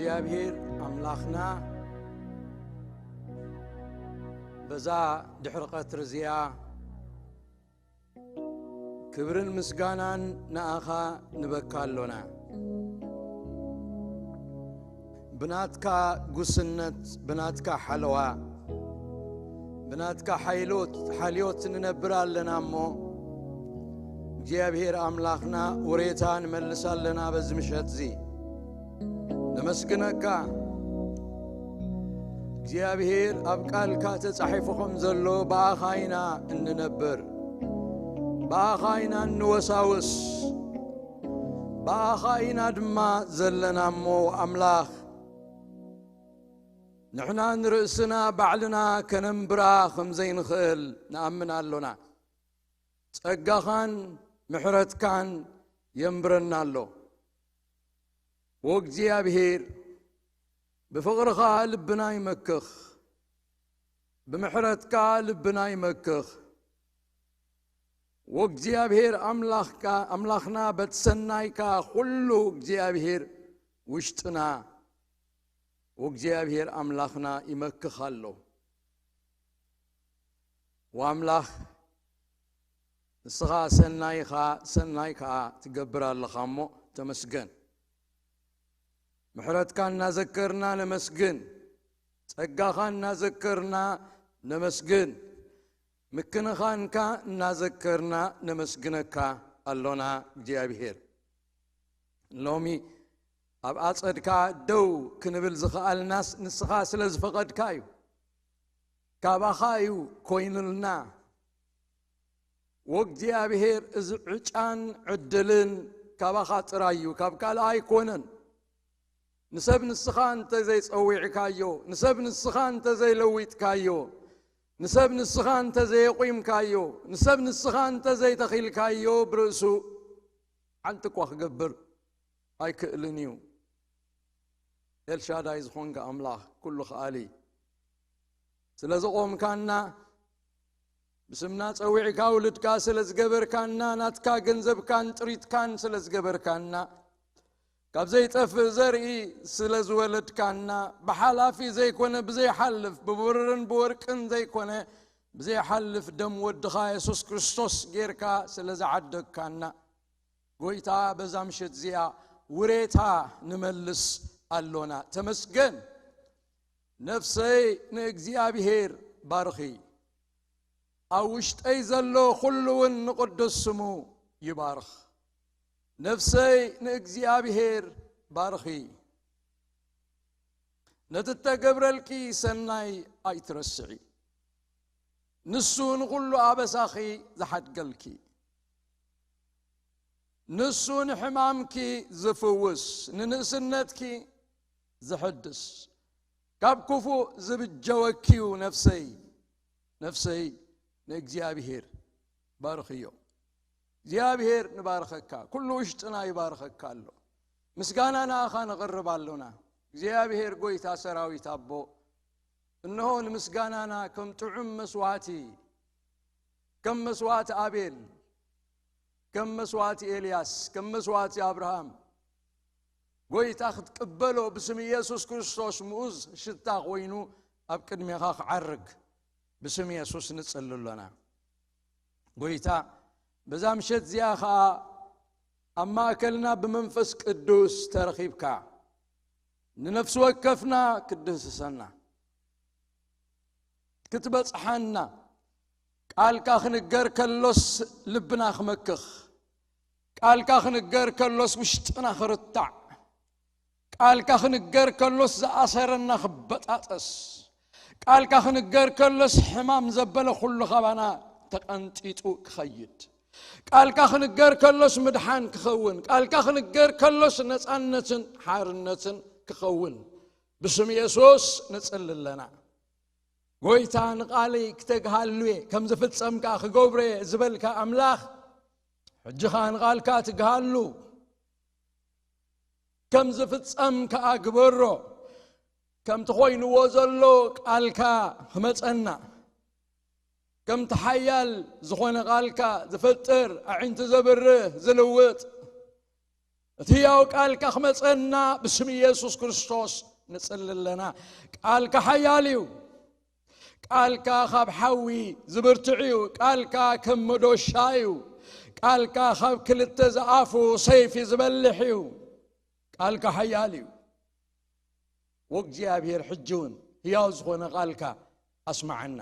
እግዚኣብሔር ኣምላኽና በዛ ድሕሪ ቀትሪ እዚኣ ክብርን ምስጋናን ንኣኻ ንበካ ኣሎና። ብናትካ ጉስነት፣ ብናትካ ሓለዋ፣ ብናትካ ሓይሎት፣ ሓልዮት ንነብር ኣለና እሞ፣ እግዚኣብሔር ኣምላኽና ውሬታ ንመልስ ኣለና በዚ ምሸት እዚ። ነመስግነካ። እግዚኣብሔር ኣብ ቃልካ ተጻሒፉ ከም ዘሎ ብኣኻ ኢና እንነብር፣ ብኣኻ ኢና እንወሳወስ፣ ብኣኻ ኢና ድማ ዘለና እሞ ኣምላኽ ንሕና ንርእስና ባዕልና ከነንብራ ከም ዘይንኽእል ንኣምን ኣሎና። ጸጋኻን ምሕረትካን የንብረና ኣሎ። ወእግዚኣብሔር ብፍቕርኻ ልብና ይመክኽ፣ ብምሕረትካ ልብና ይመክኽ። ወእግዚኣብሔር ኣምላኽካ፣ ኣምላኽና በቲ ሰናይካ ኩሉ እግዚኣብሔር ውሽጥና ወእግዚኣብሔር ኣምላኽና ይመክኽ ኣሎ። ወኣምላኽ ንስኻ ሰናይ ኢኻ፣ ሰናይ ከኣ ትገብር ኣለኻ እሞ ተመስገን። ምሕረትካ እናዘከርና ነመስግን፣ ጸጋኻ እናዘከርና ነመስግን፣ ምክንኻንካ እናዘከርና ነመስግነካ ኣሎና እግዚኣብሔር። ሎሚ ኣብ ኣጸድካ ደው ክንብል ዝኸኣልናስ ንስኻ ስለ ዝፈቐድካ እዩ። ካባኻ እዩ ኮይኑልና። ወእግዚኣብሔር እዚ ዕጫን ዕድልን ካባኻ ጥራይ እዩ፣ ካብ ካልእ ኣይኮነን። ንሰብ ንስኻ እንተ ዘይጸዊዕካዮ፣ ንሰብ ንስኻ እንተ ዘይለዊጥካዮ፣ ንሰብ ንስኻ እንተ ዘየቑምካዮ፣ ንሰብ ንስኻ እንተ ዘይተኺልካዮ ብርእሱ ሓንቲ እኳ ክገብር ኣይክእልን እዩ። ኤልሻዳይ ዝኾንካ ኣምላኽ ኩሉ ከኣሊ ስለ ዘቖምካና፣ ብስምና ጸዊዕካ ውልድካ ስለ ዝገበርካና፣ ናትካ ገንዘብካን ጥሪትካን ስለ ዝገበርካና፣ ካብ ዘይጠፍእ ዘርኢ ስለ ዝወለድካና፣ ብሓላፊ ዘይኮነ ብዘይሓልፍ፣ ብብሩርን ብወርቅን ዘይኮነ ብዘይሓልፍ ደም ወድኻ የሱስ ክርስቶስ ጌርካ ስለ ዝዓደግካና፣ ጎይታ በዛ ምሸት እዚኣ ውሬታ ንመልስ ኣሎና። ተመስገን። ነፍሰይ ንእግዚኣብሔር ባርኺ፣ ኣብ ውሽጠይ ዘሎ ኩሉ እውን ንቕዱስ ስሙ ይባርኽ። ነፍሰይ ንእግዚኣብሔር ባርኺ፣ ነቲ እተገብረልኪ ሰናይ ኣይትረስዒ። ንሱ ንኹሉ ኣበሳኺ ዝሓድገልኪ፣ ንሱ ንሕማምኪ ዝፍውስ፣ ንንእስነትኪ ዝሕድስ፣ ካብ ክፉእ ዝብጀወኪ እዩ። ነፍሰይ፣ ነፍሰይ ንእግዚኣብሔር ባርኽዮ። እግዚኣብሔር ንባርኸካ፣ ኩሉ ውሽጥና ይባርኸካ ኣሎ። ምስጋና ንኣኻ ነቕርብ ኣሎና። እግዚኣብሔር ጎይታ ሰራዊት ኣቦ፣ እንሆ ንምስጋናና ከም ጥዑም መስዋዕቲ፣ ከም መስዋዕቲ ኣቤል፣ ከም መስዋዕቲ ኤልያስ፣ ከም መስዋዕቲ ኣብርሃም፣ ጎይታ ክትቅበሎ ብስም ኢየሱስ ክርስቶስ ምኡዝ ሽታ ኮይኑ ኣብ ቅድሜኻ ክዓርግ ብስም ኢየሱስ ንጽሊ ኣሎና። ጎይታ፣ በዛ ምሸት እዚኣ ኸኣ ኣብ ማእከልና ብመንፈስ ቅዱስ ተረኺብካ፣ ንነፍሲ ወከፍና ክትድህስሰና፣ ክትበጽሓና፣ ቃልካ ክንገር ከሎስ ልብና ክመክኽ፣ ቃልካ ክንገር ከሎስ ውሽጥና ክርታዕ፣ ቃልካ ክንገር ከሎስ ዝኣሰረና ክበጣጠስ፣ ቃልካ ክንገር ከሎስ ሕማም ዘበለ ኩሉ ካባና ተቐንጢጡ ክኸይድ፣ ቃልካ ክንገር ከሎስ ምድሓን ክኸውን፣ ቃልካ ክንገር ከሎስ ነጻነትን ሓርነትን ክኸውን ብስም የሱስ ንጽሊ ኣለና። ጎይታ፣ ንቓለይ ክተግሃሉ እየ፣ ከም ዝፍጸም ከኣ ክገብሮ እየ ዝበልካ ኣምላኽ፣ ሕጂ ኸኣ ንቓልካ ትግሃሉ፣ ከም ዝፍጸም ከኣ ግበሮ። ከምቲ ኮይንዎ ዘሎ ቃልካ ክመጸና፣ ከምቲ ሓያል ዝኾነ ቃልካ ዝፈጥር፣ ኣዒንቲ ዘብርህ፣ ዝልውጥ፣ እቲ ሕያው ቃልካ ክመጸና ብስም ኢየሱስ ክርስቶስ ንጽሊ ኣለና። ቃልካ ሓያል እዩ። ቃልካ ካብ ሓዊ ዝብርትዕ እዩ። ቃልካ ከም መዶሻ እዩ። ቃልካ ካብ ክልተ ዝኣፉ ሰይፊ ዝበልሕ እዩ። ቃልካ ሓያል እዩ። ወእግዚኣብሔር ሕጂ እውን ሕያው ዝኾነ ቃልካ ኣስምዓና።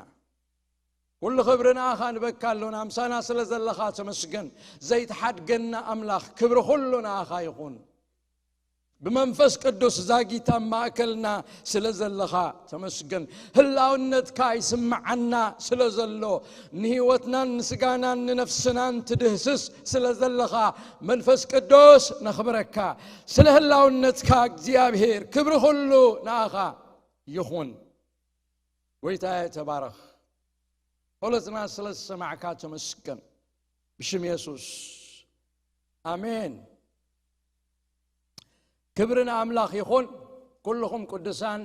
ኩሉ ክብሪ ንኣኻ ንበካ ኣሎና፣ ምሳና ስለ ዘለኻ ተመስገን። ዘይትሓድገና ኣምላኽ፣ ክብሪ ኩሉ ንኣኻ ይኹን። ብመንፈስ ቅዱስ ዛጊታ ማእከልና ስለ ዘለኻ ተመስገን። ህላውነትካ ይስምዓና ስለ ዘሎ፣ ንህይወትናን ንስጋናን ንነፍስናን ትድህስስ ስለ ዘለኻ መንፈስ ቅዱስ ነኽብረካ። ስለ ህላውነትካ እግዚኣብሔር ክብሪ ኩሉ ንኣኻ ይኹን። ጎይታዬ ተባረኽ። ጸሎትና ስለ ዝሰማዕካ ተመስገን። ብሽም የሱስ ኣሜን። ክብሪ ንኣምላኽ ይኹን። ኩልኹም ቅዱሳን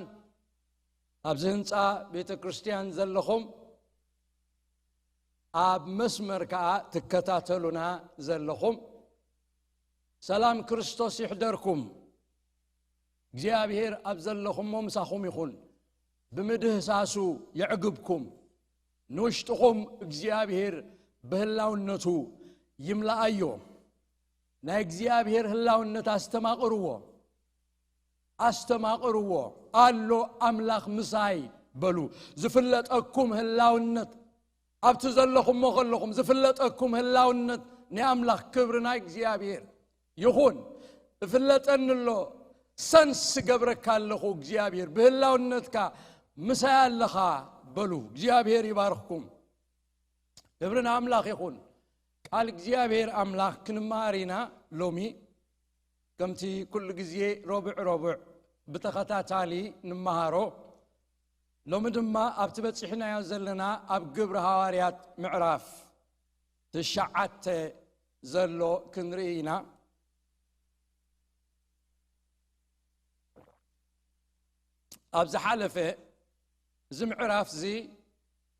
ኣብዚ ህንጻ ቤተ ክርስቲያን ዘለኹም፣ ኣብ መስመር ከኣ ትከታተሉና ዘለኹም፣ ሰላም ክርስቶስ ይሕደርኩም። እግዚኣብሔር ኣብ ዘለኹሞ ምሳኹም ይኹን። ብምድህሳሱ የዕግብኩም። ንውሽጥኹም እግዚኣብሔር ብህላውነቱ ይምልኣዮ። ናይ እግዚኣብሔር ህላውነት ኣስተማቕርዎ። ኣስተማቕርዎ። ኣሎ ኣምላኽ ምሳይ በሉ። ዝፍለጠኩም ህላውነት ኣብቲ ዘለኹሞ ከለኹም ዝፍለጠኩም ህላውነት ናይ ኣምላኽ ክብሪ ናይ እግዚኣብሔር ይኹን። እፍለጠኒ ኣሎ፣ ሰንስ ገብረካ ኣለኹ እግዚኣብሔር ብህላውነትካ ምሳይ ኣለኻ በሉ። እግዚኣብሔር ይባርኽኩም። ክብሪ ንኣምላኽ ይኹን። ቃል እግዚኣብሔር ኣምላኽ ክንመሃር ኢና ሎሚ። ከምቲ ኩሉ ግዜ ረቡዕ ረቡዕ ብተኸታታሊ ንመሃሮ፣ ሎሚ ድማ ኣብቲ በጺሕናዮ ዘለና ኣብ ግብሪ ሃዋርያት ምዕራፍ ትሽዓተ ዘሎ ክንርኢ ኢና። ኣብ ዝሓለፈ እዚ ምዕራፍ እዚ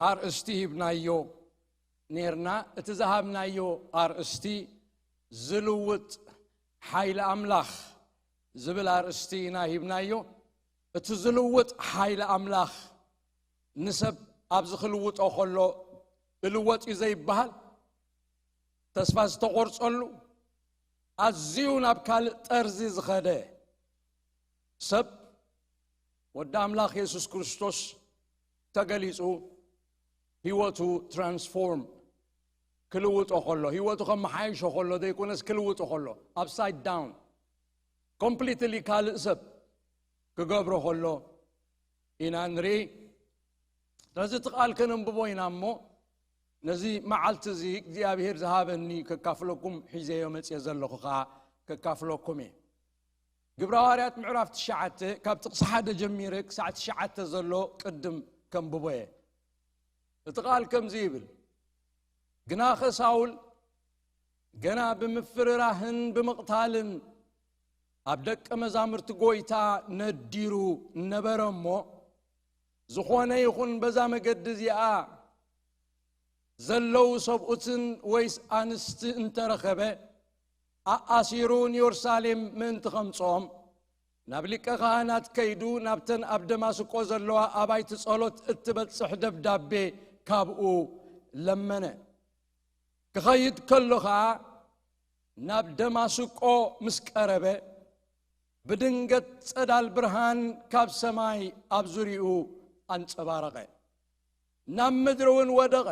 ኣርእስቲ ሂብናዮ ኔርና። እቲ ዝሃብናዮ ኣርእስቲ ዝልውጥ ሓይሊ ኣምላኽ ዝብል ኣርእስቲ ኢና ሂብናዮ። እቲ ዝልውጥ ሓይሊ ኣምላኽ ንሰብ ኣብዚ ክልውጦ ከሎ እልወጥ እዩ ዘይበሃል፣ ተስፋ ዝተቖርጸሉ፣ ኣዝዩ ናብ ካልእ ጠርዚ ዝኸደ ሰብ፣ ወዲ ኣምላኽ የሱስ ክርስቶስ ተገሊጹ፣ ህይወቱ ትራንስፎርም ክልውጦ ከሎ፣ ህይወቱ ከመሓይሾ ከሎ ዘይኮነስ ክልውጦ ከሎ፣ ኣፕሳይድ ዳውን፣ ኮምፕሊትሊ ካልእ ሰብ ክገብሮ ከሎ ኢና ንርኢ። ስለዚ እቲ ቃል ከነንብቦ ኢና እሞ፣ ነዚ መዓልቲ እዚ እግዚኣብሔር ዝሃበኒ ከካፍለኩም ሒዘዮ መጽየ ዘለኹ ከኣ ከካፍለኩም እየ። ግብረ ሃዋርያት ምዕራፍ ትሽዓተ፣ ካብ ጥቕሲ ሓደ ጀሚረ ክሳዕ ትሽዓተ ዘሎ ቅድም ከንብቦ እየ። እቲ ቃል ከምዚ ይብል፣ ግናኸ ሳውል ገና ብምፍርራህን ብምቕታልን ኣብ ደቀ መዛሙርቲ ጐይታ ነዲሩ ነበረ እሞ፣ ዝኾነ ይኹን በዛ መገዲ እዚኣ ዘለዉ ሰብኡትን ወይስ ኣንስቲ እንተረኸበ፣ ኣኣሲሩ ንየሩሳሌም ምእንቲ ኸምጽኦም፣ ናብ ሊቀ ካህናት ከይዱ ናብተን ኣብ ደማስቆ ዘለዋ ኣባይቲ ጸሎት እትበጽሕ ደብዳቤ ካብኡ ለመነ። ክኸይድ ከሎ ኸኣ ናብ ደማስቆ ምስ ቀረበ፣ ብድንገት ጸዳል ብርሃን ካብ ሰማይ ኣብ ዙርያኡ ኣንጸባረቐ። ናብ ምድሪ እውን ወደቐ።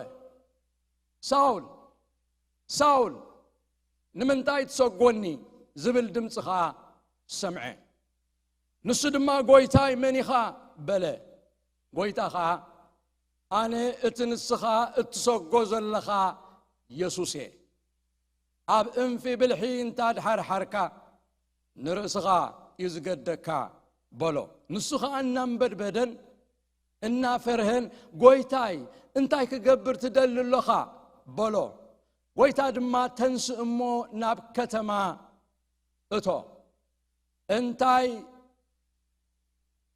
ሳውል፣ ሳውል፣ ንምንታይ ትሰጎኒ? ዝብል ድምፂ ኸዓ ሰምዐ። ንሱ ድማ፣ ጎይታይ፣ መን ኢኻ? በለ። ጎይታ ኸዓ፣ ኣነ እቲ ንስኻ እትሰጎ ዘለኻ የሱስ እየ። ኣብ እንፊ ብልሒ እንታድሓርሓርካ፣ ንርእስኻ እዩ ዝገደካ፣ በሎ። ንሱ ኸዓ እናንበድበደን እናፈርሀን፣ ጎይታይ፣ እንታይ ክገብር ትደሊ ኣሎኻ? በሎ። ጎይታ ድማ፣ ተንስእ እሞ ናብ ከተማ እቶ፣ እንታይ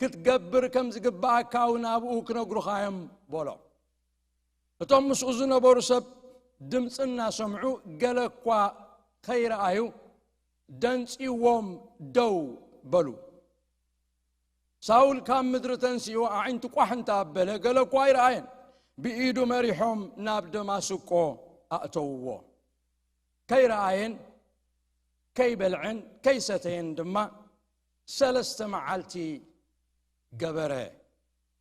ክትገብር ከም ዝግብኣካ እውን ኣብኡ ክነግሩኻ እዮም፣ በሎ። እቶም ምስኡ ዝነበሩ ሰብ ድምፂ እናሰምዑ፣ ገለ እኳ ከይረኣዩ፣ ደንጺዎም ደው በሉ። ሳውል ካብ ምድሪ ተንሲኡ ኣዒንቱ ቋሕ እንተ ኣበለ፣ ገለ እኳ ኣይረኣየን። ብኢዱ መሪሖም ናብ ደማስቆ ኣእተውዎ። ከይረኣየን ከይበልዐን ከይሰተየን ድማ ሰለስተ መዓልቲ ገበረ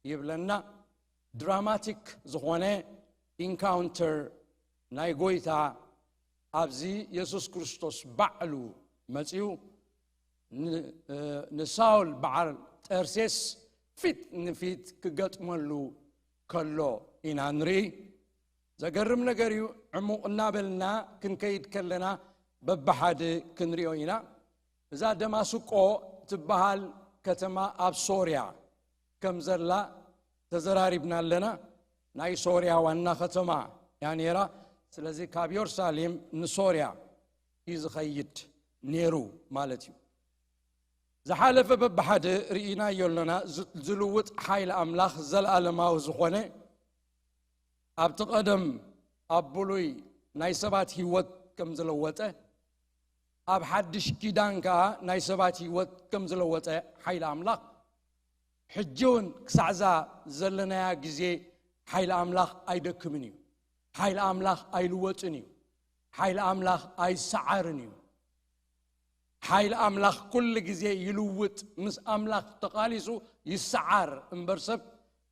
ይብለና። ድራማቲክ ዝኾነ ኢንካውንተር ናይ ጎይታ ኣብዚ የሱስ ክርስቶስ ባዕሉ መጺኡ ን-፣ እ፣ ንሳውል በዓል ጠርሴስ ፊት ንፊት ክገጥመሉ ከሎ ኢና ንርኢ። ዘገርም ነገር እዩ። ዕሙቕ እናበልና ክንከይድ ከለና በብሓደ ክንሪኦ ኢና። እዛ ደማስቆ ትበሃል ከተማ ኣብ ሶርያ ከም ዘላ ተዘራሪብና ኣለና። ናይ ሶርያ ዋና ከተማ እያ ነይራ። ስለዚ ካብ የሩሳሌም ንሶርያ እዩ ዝኸይድ ነይሩ ማለት እዩ። ዝሓለፈ በብሓደ ርኢናዮ ኣለና። ዝ-፣ ዝልውጥ ሓይሊ ኣምላኽ ዘለኣለማዊ ዝኾነ፣ ኣብቲ ቀደም ኣብ ብሉይ ናይ ሰባት ህይወት ከም ዝለወጠ፣ ኣብ ሓድሽ ኪዳን ከኣ ናይ ሰባት ህይወት ከም ዝለወጠ ሓይሊ ኣምላኽ፣ ሕጂ እውን ክሳዕዛ ዘለናያ ግዜ ሓይሊ ኣምላኽ ኣይደክምን እዩ። ሓይሊ ኣምላኽ ኣይልወጥን እዩ። ሓይሊ ኣምላኽ ኣይሰዓርን እዩ። ሓይሊ ኣምላኽ ኩሉ ግዜ ይልውጥ። ምስ ኣምላኽ ተቓሊሱ ይሰዓር እምበር፣ ሰብ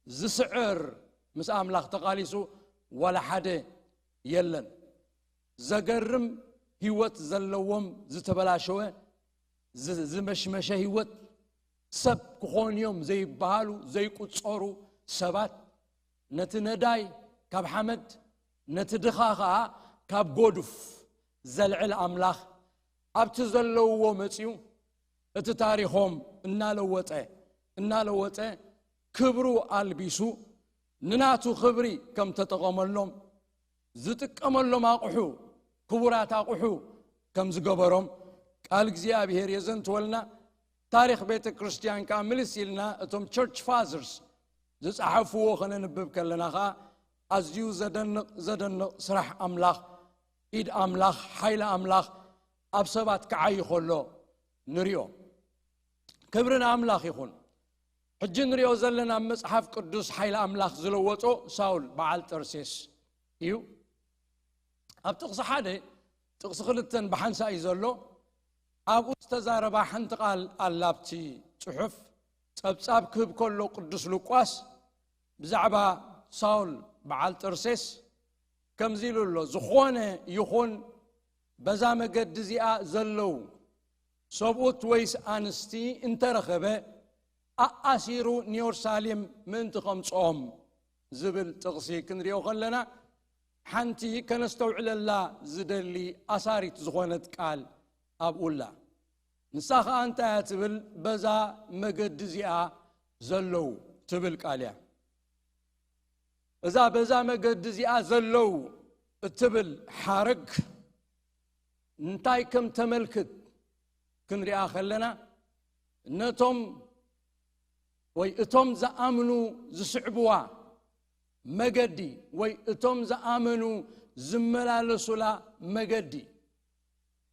ዝስዕር ምስ ኣምላኽ ተቓሊሱ ዋላ ሓደ የለን። ዘገርም ህይወት ዘለዎም፣ ዝተበላሸወ፣ ዝ-፣ ዝመሽመሸ ህይወት፣ ሰብ ክኾኑ እዮም ዘይበሃሉ፣ ዘይቁጸሩ ሰባት፣ ነቲ ነዳይ ካብ ሓመድ፣ ነቲ ድኻ ኸኣ ካብ ጎዱፍ ዘልዕል ኣምላኽ፣ ኣብቲ ዘለውዎ መጺኡ፣ እቲ ታሪኾም እናለወጠ፣ እናለወጠ፣ ክብሩ ኣልቢሱ፣ ንናቱ ክብሪ ከም ተጠቐመሎም፣ ዝጥቀመሎም ኣቑሑ፣ ክቡራት ኣቑሑ ከም ዝገበሮም ቃል እግዚኣብሔር የዘንትወልና። ታሪኽ ቤተ ክርስቲያን ከኣ ምልስ ኢልና እቶም ቸርች ፋዘርስ ዝጸሓፍዎ ከነንብብ ከለና ከኣ፣ ኣዝዩ ዘደንቕ፣ ዘደንቕ ስራሕ ኣምላኽ፣ ኢድ ኣምላኽ፣ ሓይሊ ኣምላኽ ኣብ ሰባት ክዓዪ ከሎ ንሪኦ። ክብሪ ንኣምላኽ ይኹን። ሕጂ ንሪኦ ዘለና ኣብ መጽሓፍ ቅዱስ ሓይሊ ኣምላኽ ዝለወጦ ሳውል በዓል ጠርሴስ እዩ። ኣብ ጥቕሲ ሓደ፣ ጥቕሲ ክልተን ብሓንሳእ እዩ ዘሎ። ኣብኡ ዝተዛረባ ሓንቲ ቃል ኣላ ኣብቲ ጽሑፍ። ጸብጻብ ክህብ ከሎ ቅዱስ ሉቃስ ብዛዕባ ሳውል በዓል ጠርሴስ ከምዚ ኢሉ ኣሎ፣ ዝኾነ ይኹን በዛ መገዲ እዚኣ ዘለዉ ሰብኡት ወይስ ኣንስቲ እንተረኸበ፣ ኣኣሲሩ ንየሩሳሌም ምእንቲ ከምጽኦም ዝብል ጥቕሲ ክንሪኦ ከለና፣ ሓንቲ ከነስተውዕለላ ዝደሊ ኣሳሪት ዝኾነት ቃል ኣብኡ ኣላ። ንሳ ኸኣ እንታይ እያ ትብል? በዛ መገዲ እዚኣ ዘለዉ ትብል ቃል እያ። እዛ በዛ መገዲ እዚኣ ዘለዉ እትብል ሓረግ እንታይ ከም ተመልክት ክንሪኣ ከለና፣ ነቶም ወይ እቶም ዝኣምኑ ዝስዕብዋ መገዲ ወይ እቶም ዝኣመኑ ዝመላለሱላ መገዲ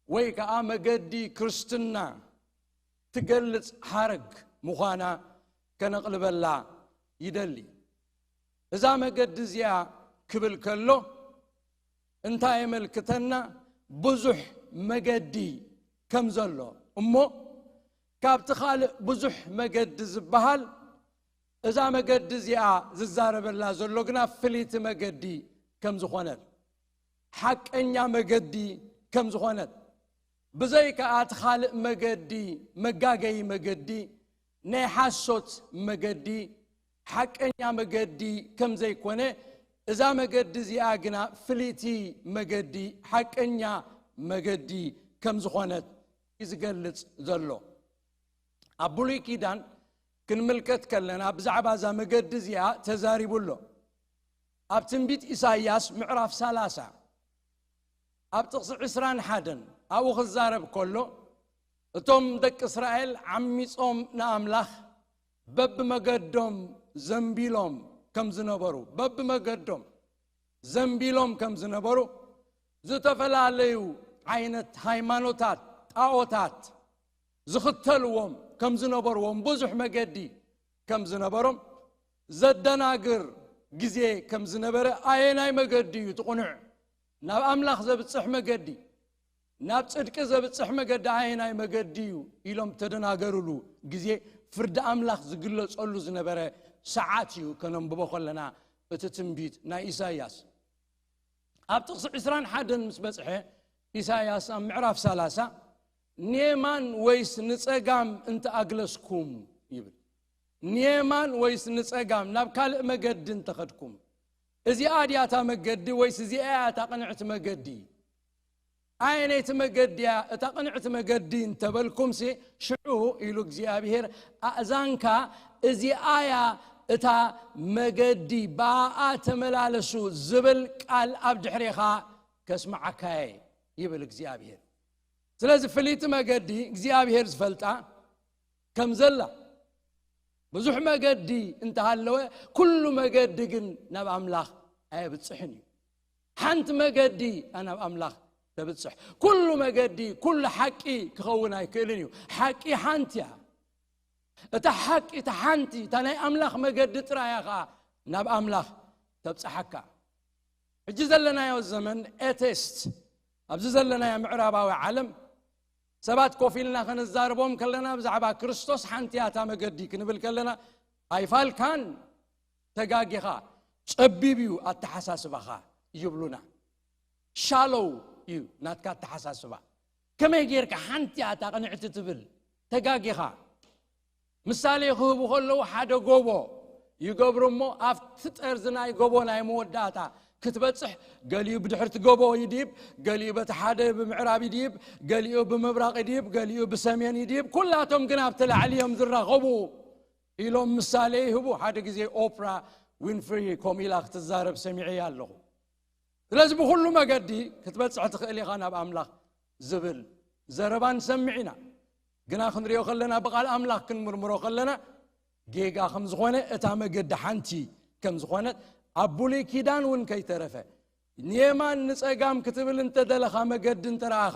ወይ ከኣ መገዲ ክርስትና ትገልጽ ሓረግ ምዃና ከነቕልበላ ይደሊ። እዛ መገዲ እዚኣ ክብል ከሎ እንታይ የመልክተና? ብዙሕ መገዲ ከም ዘሎ እሞ፣ ካብቲ ካልእ ብዙሕ መገዲ ዝበሃል፣ እዛ መገዲ እዚኣ ዝዛረበላ ዘሎ ግና ፍልይቲ መገዲ ከም ዝኾነት፣ ሓቀኛ መገዲ ከም ዝኾነት፣ ብዘይከኣ እቲ ካልእ መገዲ፣ መጋገዪ መገዲ፣ ናይ ሓሶት መገዲ፣ ሓቀኛ መገዲ ከም ዘይኮነ፣ እዛ መገዲ እዚኣ ግና ፍልይቲ መገዲ፣ ሓቀኛ መገዲ ከም ዝኾነት እዩ ዝገልጽ ዘሎ። ኣብ ብሉይ ኪዳን ክንምልከት ከለና፣ ብዛዕባ እዛ መገዲ እዚኣ ተዛሪቡ ኣሎ። ኣብ ትንቢት ኢሳይያስ ምዕራፍ ሰላሳ፣ ኣብ ጥቕሲ ዕስራን ሓደን ኣብኡ ክዛረብ ከሎ፣ እቶም ደቂ እስራኤል ዓሚጾም ንኣምላኽ በብመገዶም ዘንቢሎም ከም ዝነበሩ፣ በብመገዶም ዘንቢሎም ከም ዝነበሩ፣ ዝተፈላለዩ ዓይነት ሃይማኖታት ጣዖታት ዝኽተልዎም ከም ዝነበርዎም፣ ብዙሕ መገዲ ከም ዝነበሮም፣ ዘደናግር ግዜ ከም ዝነበረ፣ ኣየናይ መገዲ እዩ እቲ ቅኑዕ ናብ ኣምላኽ ዘብጽሕ መገዲ፣ ናብ ጽድቂ ዘብጽሕ መገዲ ኣየናይ መገዲ እዩ ኢሎም ተደናገሩሉ ግዜ፣ ፍርዲ ኣምላኽ ዝግለጸሉ ዝነበረ ሰዓት እዩ። ከነንብቦ ከለና እቲ ትንቢት ናይ ኢሳይያስ ኣብ ጥቕሲ ዕስራን ሓደን ምስ በጽሐ፣ ኢሳይያስ ኣብ ምዕራፍ ሰላሳ፣ "ንየማን ወይስ ንጸጋም እንተኣግለስኩም?" ይብል። "ንየማን ወይስ ንጸጋም ናብ ካልእ መገዲ እንተኸድኩም?" እዚኣ ድያ እታ መገዲ ወይስ እዚኣ እያ እታ ቅንዕቲ መገዲ? ኣየነይቲ መገዲ እያ እታ ቅንዕቲ መገዲ እንተበልኩምሲ፣ ሽዑ ኢሉ እግዚኣብሔር ኣእዛንካ እዚኣ እያ እታ መገዲ፣ ብኣኣ ተመላለሱ ዝብል ቃል ኣብ ድሕሬኻ ከስምዓካየ ይብል እግዚኣብሔር። ስለዚ ፍልይቲ መገዲ እግዚኣብሔር ዝፈልጣ ከም ዘላ፣ ብዙሕ መገዲ እንተሃለወ፣ ኩሉ መገዲ ግን ናብ ኣምላኽ ኣየብጽሕን እዩ። ሓንቲ መገዲ እያ ናብ ኣምላኽ ተብጽሕ። ኩሉ መገዲ፣ ኩሉ ሓቂ ክኸውን ኣይክእልን እዩ። ሓቂ ሓንቲ እያ። እታ ሓቂ፣ እታ ሓንቲ፣ እታ ናይ ኣምላኽ መገዲ ጥራይ እያ ኸዓ ናብ ኣምላኽ ተብጽሓካ። ሕጂ ዘለናዮ ዘመን ኤቴስት፣ ኣብዚ ዘለናዮ ምዕራባዊ ዓለም፣ ሰባት ኮፍ ኢልና ከነዛርቦም ከለና፣ ብዛዕባ ክርስቶስ ሓንቲ እያ እታ መገዲ ክንብል ከለና፣ "ኣይፋልካን፣ ተጋጊኻ፣ ጸቢብ እዩ ኣተሓሳስባኻ" ይብሉና። ሻሎው እዩ ናትካ ኣተሓሳስባ። ከመይ ጌርካ ሓንቲ እያ እታ ቅንዕቲ ትብል? ተጋጊኻ። ምሳሌ ክህቡ ከለዉ፣ ሓደ ጎቦ ይገብሩ እሞ፣ ኣብቲ ጠርዚ ናይ ጎቦ ናይ መወዳእታ ክትበጽሕ፣ ገሊኡ ብድሕርቲ ጎቦ ይድይብ፣ ገሊኡ በቲ ሓደ ብምዕራብ ይድይብ፣ ገሊኡ ብምብራቕ ይድይብ፣ ገሊኡ ብሰሜን ይድይብ፣ ኩላቶም ግን ኣብቲ ላዕሊ እዮም ዝራኸቡ ኢሎም ምሳሌ ይህቡ። ሓደ ግዜ ኦፕራ ዊንፍሪ ከምኡ ኢላ ክትዛረብ ሰሚዐያ ኣለኹ። ስለዚ ብኹሉ መገዲ ክትበጽሕ ትኽእል ኢኻ ናብ ኣምላኽ ዝብል ዘረባ ንሰምዕ ኢና። ግና ክንሪኦ ከለና፣ ብቓል ኣምላኽ ክንምርምሮ ከለና፣ ጌጋ ከም ዝኾነ፣ እታ መገዲ ሓንቲ ከም ዝኾነት፣ ኣብ ብሉይ ኪዳን እውን ከይተረፈ፣ ንየማን ንጸጋም ክትብል እንተደለኻ፣ መገዲ እንተረኣኻ፣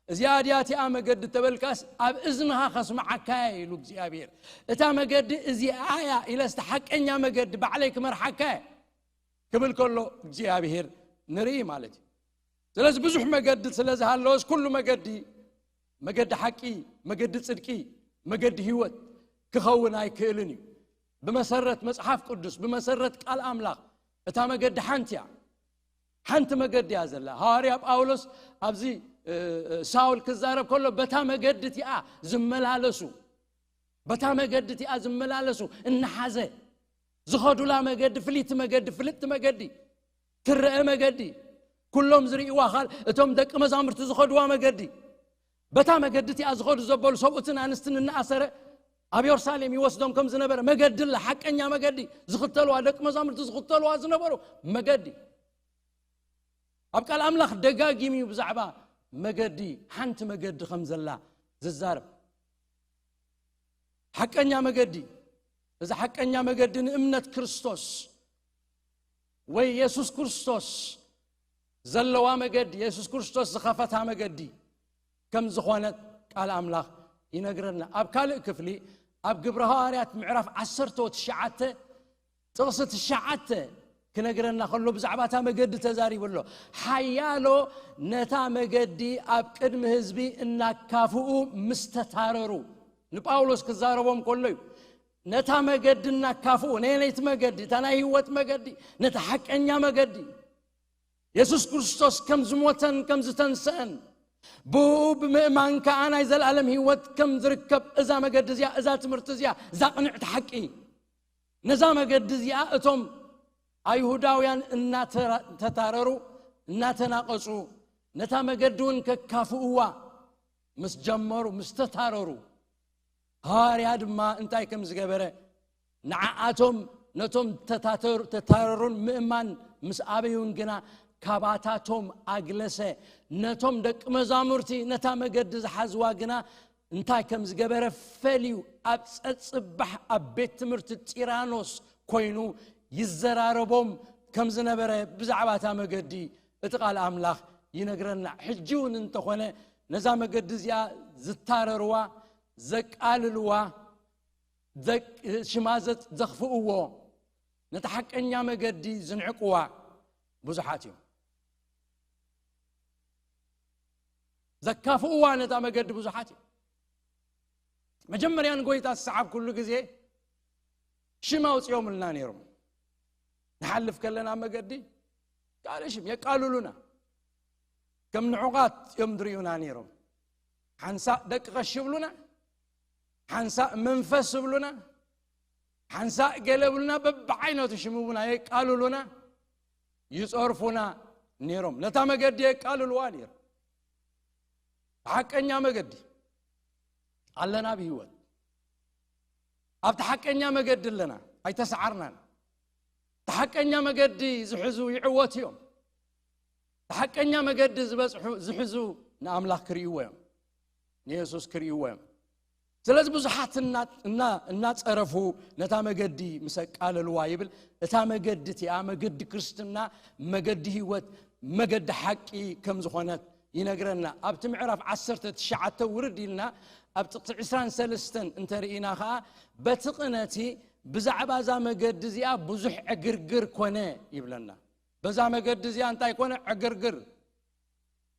እዚኣ ድያ እቲኣ መገዲ ተበልካስ፣ ኣብ እዝንኻ ከስምዓካ እየ ኢሉ እግዚኣብሔር። እታ መገዲ እዚኣ እያ ኢለስ፣ እታ ሓቀኛ መገዲ ባዕለይ ክመርሓካ እየ ክብል ከሎ፣ እግዚኣብሔር ንርኢ ማለት እዩ። ስለዚ ብዙሕ መገዲ ስለ ዝሃለወስ፣ ኩሉ መገዲ፣ መገዲ ሓቂ፣ መገዲ ጽድቂ፣ መገዲ ህይወት ክኸውን ኣይክእልን እዩ። ብመሰረት መጽሓፍ ቅዱስ፣ ብመሰረት ቃል ኣምላኽ፣ እታ መገዲ ሓንቲ እያ። ሓንቲ መገዲ እያ ዘላ። ሃዋርያ ጳውሎስ ኣብዚ፣ እ፣ እ፣ ሳውል ክዛረብ ከሎ፣ በታ መገዲ እቲኣ ዝመላለሱ፣ በታ መገዲ እቲኣ ዝመላለሱ እናሓዘ ዝኸዱላ መገዲ፣ ፍልይቲ መገዲ፣ ፍልጥቲ መገዲ፣ ትረአ መገዲ፣ ኩሎም ዝርእይዋ ኻል-፣ እቶም ደቂ መዛሙርቲ ዝኸድዋ መገዲ፣ በታ መገዲ እቲኣ ዝኸዱ ዘበሉ ሰብኡትን ኣንስትን እናኣሰረ ኣብ የሩሳሌም ይወስዶም ከም ዝነበረ፣ መገዲ ኣላ፣ ሓቀኛ መገዲ፣ ዝኽተልዋ፣ ደቂ መዛሙርቲ ዝኽተልዋ ዝነበሩ መገዲ። ኣብ ቃል ኣምላኽ ደጋጊሙ እዩ ብዛዕባ መገዲ፣ ሓንቲ መገዲ ከም ዘላ ዝዛረብ። ሓቀኛ መገዲ፣ እዚ ሓቀኛ መገዲ ንእምነት ክርስቶስ ወይ የሱስ ክርስቶስ ዘለዋ መገዲ፣ የሱስ ክርስቶስ ዝኸፈታ መገዲ ከም ዝኾነት ቃል ኣምላኽ ይነግረና። ኣብ ካልእ ክፍሊ፣ ኣብ ግብረ ሃዋርያት ምዕራፍ ዓሰርተ ወትሽዓተ ጥቕሲ ትሽዓተ ክነግረና ከሎ፣ ብዛዕባ እታ መገዲ ተዛሪቡ ኣሎ። ሓያሎ ነታ መገዲ ኣብ ቅድሚ ህዝቢ እናካፍኡ ምስ ተታረሩ፣ ንጳውሎስ ክዛረቦም ከሎ እዩ። ነታ መገዲ እናካፍኡ፣ ነየነይቲ መገዲ? እታ ናይ ህይወት መገዲ፣ ነታ ሓቀኛ መገዲ፣ የሱስ ክርስቶስ ከም ዝሞተን ከም ዝተንስአን፣ ብኡ ብምእማን ከኣ ናይ ዘለኣለም ህይወት ከም ዝርከብ፣ እዛ መገዲ እዚኣ፣ እዛ ትምህርቲ እዚኣ፣ እዛ ቅንዕቲ ሓቂ፣ ነዛ መገዲ እዚኣ እቶም ኣይሁዳውያን እናተራ-፣ ተታረሩ፣ እናተናቐጹ፣ ነታ መገዲ እውን ከካፍእዋ ምስ ጀመሩ፣ ምስ ተታረሩ፣ ሃዋርያ ድማ እንታይ ከም ዝገበረ፣ ንዓኣቶም፣ ነቶም ተታተሩ-፣ ተታረሩን ምእማን ምስ ኣበዩን ግና፣ ካባታቶም ኣግለሰ። ነቶም ደቂ መዛሙርቲ፣ ነታ መገዲ ዝሓዝዋ ግና እንታይ ከም ዝገበረ ፈልዩ፣ ኣብ ጸጽባሕ ኣብ ቤት ትምህርቲ ጢራኖስ ኮይኑ ይዘራረቦም ከም ዝነበረ ብዛዕባ እታ መገዲ እቲ ቃል ኣምላኽ ይነግረና። ሕጂ እውን እንተኾነ፣ ነዛ መገዲ እዚኣ ዝታረርዋ፣ ዘቃልልዋ፣ ዘቅ- ሽማ ዘ- ዘኽፍእዎ፣ ነቲ ሓቀኛ መገዲ ዝንዕቅዋ ብዙሓት እዮም። ዘካፍእዋ ነታ መገዲ ብዙሓት እዮም። መጀመርያ ንጎይታ ዝሰዓብ ኩሉ ግዜ ሽም ኣውፅኦምልና ነይሮም። ንሓልፍ ከለና ኣብ መገዲ ካልእ ሽም የቃልሉና። ከም ንዑቓት እዮም ዝርእዩና ነይሮም። ሓንሳእ ደቂ ቀሺ ይብሉና፣ ሓንሳእ መንፈስ ይብሉና፣ ሓንሳእ ገለ ይብሉና፣ በብዓይነቱ ሽም ይብሉና፣ የቃልሉና፣ ይጸርፉና ነይሮም። ነታ መገዲ የቃልልዋ ነይሮም። ሓቀኛ መገዲ ኣለና ብህይወት። ኣብቲ ሓቀኛ መገዲ ኣለና፣ ኣይተሰዓርናን። እቲ ሓቀኛ መገዲ ዝሕዙ ይዕወቱ እዮም። እቲ ሓቀኛ መገዲ ዝበጽሑ፣ ዝሕዙ ንኣምላኽ ክርእይዎ እዮም፣ ንየሱስ ክርእይዎ እዮም። ስለዚ ብዙሓት እና- እና- እናጸረፉ ነታ መገዲ ምስ ኣቃለልዋ ይብል። እታ መገዲ እቲኣ፣ መገዲ ክርስትና፣ መገዲ ህይወት፣ መገዲ ሓቂ ከም ዝኾነት ይነግረና። ኣብቲ ምዕራፍ ዓሰርተ ትሽዓተ ውርድ ኢልና ኣብ ጥቕሲ ዕስራን ሰለስተን እንተርኢና ኸኣ፣ በቲ ቅነቲ ብዛዕባ እዛ መገዲ እዚኣ ብዙሕ ዕግርግር ኮነ ይብለና። በዛ መገዲ እዚኣ እንታይ ኮነ? ዕግርግር።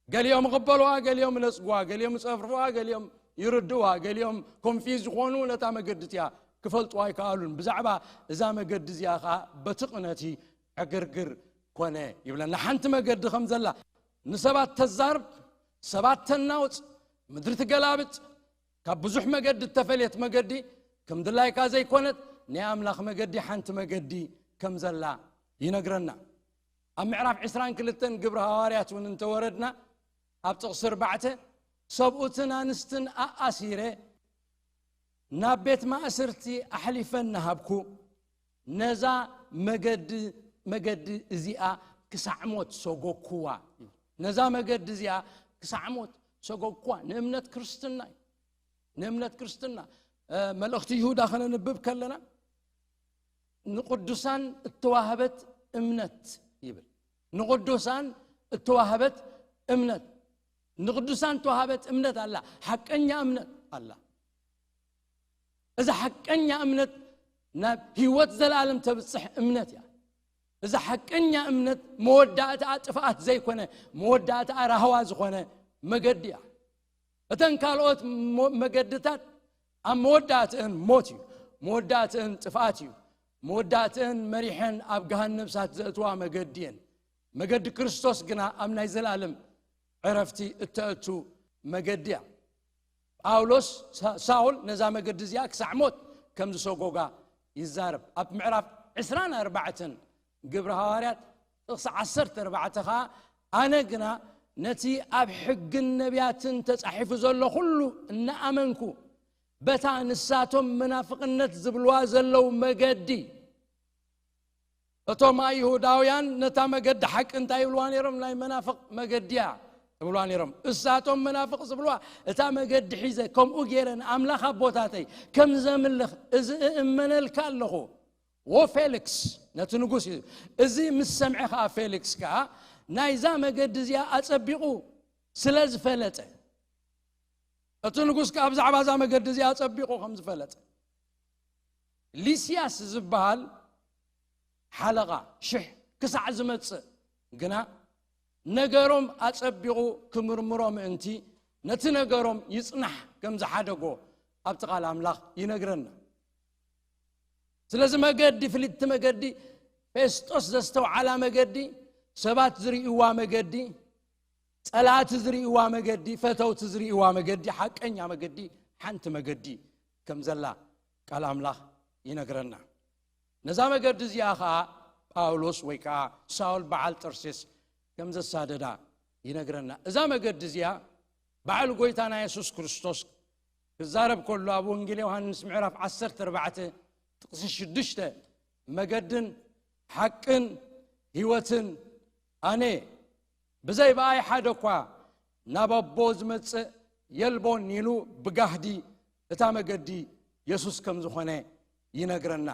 ገሊኦም ይቕበልዋ፣ ገሊኦም ይነጽግዋ፣ ገሊኦም ይጸርፍዋ፣ ገሊኦም ይርድእዋ፣ ገሊኦም ኮንፊዝ ዝኾኑ ነታ መገዲ እቲኣ ክፈልጥዋ ኣይከኣሉን። ብዛዕባ እዛ መገዲ እዚኣ ኸኣ በቲ ቅነቲ ዕግርግር ኮነ ይብለና። ሓንቲ መገዲ ከም ዘላ ንሰባት ተዛርብ፣ ሰባት ተናውጽ፣ ምድሪ ትገላብጥ፣ ካብ ብዙሕ መገዲ እተፈልየት መገዲ፣ ከም ድላይካ ዘይኮነት ናይ ኣምላኽ መገዲ፣ ሓንቲ መገዲ ከም ዘላ ይነግረና። ኣብ ምዕራፍ ዕስራን ክልተን ግብሪ ሃዋርያት እውን እንተወረድና፣ ኣብ ጥቕሲ ኣርባዕተ፣ ሰብኡትን ኣንስትን ኣኣሲረ ናብ ቤት ማእስርቲ ኣሕሊፈ እናሃብኩ፣ ነዛ መገዲ መገዲ እዚኣ ክሳዕ ሞት ሰጎግኩዋ። ነዛ መገዲ እዚኣ ክሳዕ ሞት ሰጎግኩዋ። ንእምነት ክርስትና እዩ። ንእምነት ክርስትና፣ እ፣ መልእኽቲ ይሁዳ ከነንብብ ከለና፣ ንቅዱሳን እተዋህበት እምነት ይብል። ንቅዱሳን እተዋህበት እምነት። ንቅዱሳን እተዋህበት እምነት ኣላ። ሓቀኛ እምነት ኣላ። እዛ ሓቀኛ እምነት ናብ ህይወት ዘላለም ተብጽሕ እምነት እያ። እዛ ሓቀኛ እምነት መወዳእታኣ ጥፍኣት ዘይኮነ፣ መወዳእታኣ ራህዋ ዝኾነ መገዲ እያ። እተን ካልኦት ሞ- መገድታት ኣብ መወዳእትእን ሞት እዩ። መወዳእትእን ጥፍኣት እዩ። መወዳእትእን መሪሐን ኣብ ገሃነም እሳት ዘእትዋ መገዲ እየን። መገዲ ክርስቶስ ግና ኣብ ናይ ዘላለም ዕረፍቲ እተእቱ መገዲ እያ። ጳውሎስ ሳ- ሳውል ነዛ መገዲ እዚኣ ክሳዕ ሞት ከም ዝሰጎጋ ይዛረብ። ኣብ ምዕራፍ ዕስራን ኣርባዕተን ግብሪ ሃዋርያት ጥቕሲ ዓሰርተ ኣርባዕተ ኸኣ፣ ኣነ ግና ነቲ ኣብ ሕግን ነቢያትን ተጻሒፉ ዘሎ ኩሉ እናኣመንኩ፣ በታ ንሳቶም መናፍቕነት ዝብልዋ ዘለዉ መገዲ፣ እቶም ኣይሁዳውያን ነታ መገዲ ሓቂ እንታይ ይብልዋ ነይሮም? ናይ መናፍቕ መገዲ እያ ይብልዋ ነይሮም። እሳቶም መናፍቕ ዝብልዋ፣ እታ መገዲ ሒዘ ከምኡ ገይረ ንኣምላኽ ኣቦታተይ ከም ዘምልኽ እዚ እእመነልካ ኣለኹ። ዎ ፌሊክስ፣ ነቲ ንጉስ እዩ። እዚ ምስ ሰምዐ ከኣ ፌሊክስ ከኣ ናይዛ መገዲ እዚኣ ኣጸቢቑ ስለ ዝፈለጠ፣ እቲ ንጉስ ከኣ ብዛዕባ እዛ መገዲ እዚኣ ኣጸቢቑ ከም ዝፈለጠ፣ ሊስያስ ዝበሃል ሓለቓ ሽሕ ክሳዕ ዝመጽእ ግና ነገሮም ኣጸቢቑ ክምርምሮ ምእንቲ ነቲ ነገሮም ይጽናሕ ከም ዝሓደጎ ኣብቲ ቃል ኣምላኽ ይነግረና። ስለዚ መገዲ፣ ፍልጥቲ መገዲ፣ ፌስጦስ ዘስተውዓላ መገዲ፣ ሰባት ዝርእይዋ መገዲ፣ ጸላእቲ ዝርእይዋ መገዲ፣ ፈተውቲ ዝርእይዋ መገዲ፣ ሓቀኛ መገዲ፣ ሓንቲ መገዲ ከም ዘላ ቃል ኣምላኽ ይነግረና። ነዛ መገዲ እዚኣ ኸኣ ጳውሎስ ወይ ከኣ ሳውል በዓል ጠርሴስ ከም ዘሳደዳ ይነግረና። እዛ መገዲ እዚኣ በዓል ጎይታና የሱስ ክርስቶስ ክዛረብ ከሎ ኣብ ወንጌል ዮሃንስ ምዕራፍ ዓሰርተ ኣርባዕተ ጥቕሲ ሽዱሽተ፣ መገድን ሓቅን ህይወትን ኣነ፣ ብዘይ ብኣይ ሓደ እኳ ናብ ኣቦ ዝመጽእ የልቦን ኢሉ ብጋህዲ እታ መገዲ የሱስ ከም ዝኾነ ይነግረና።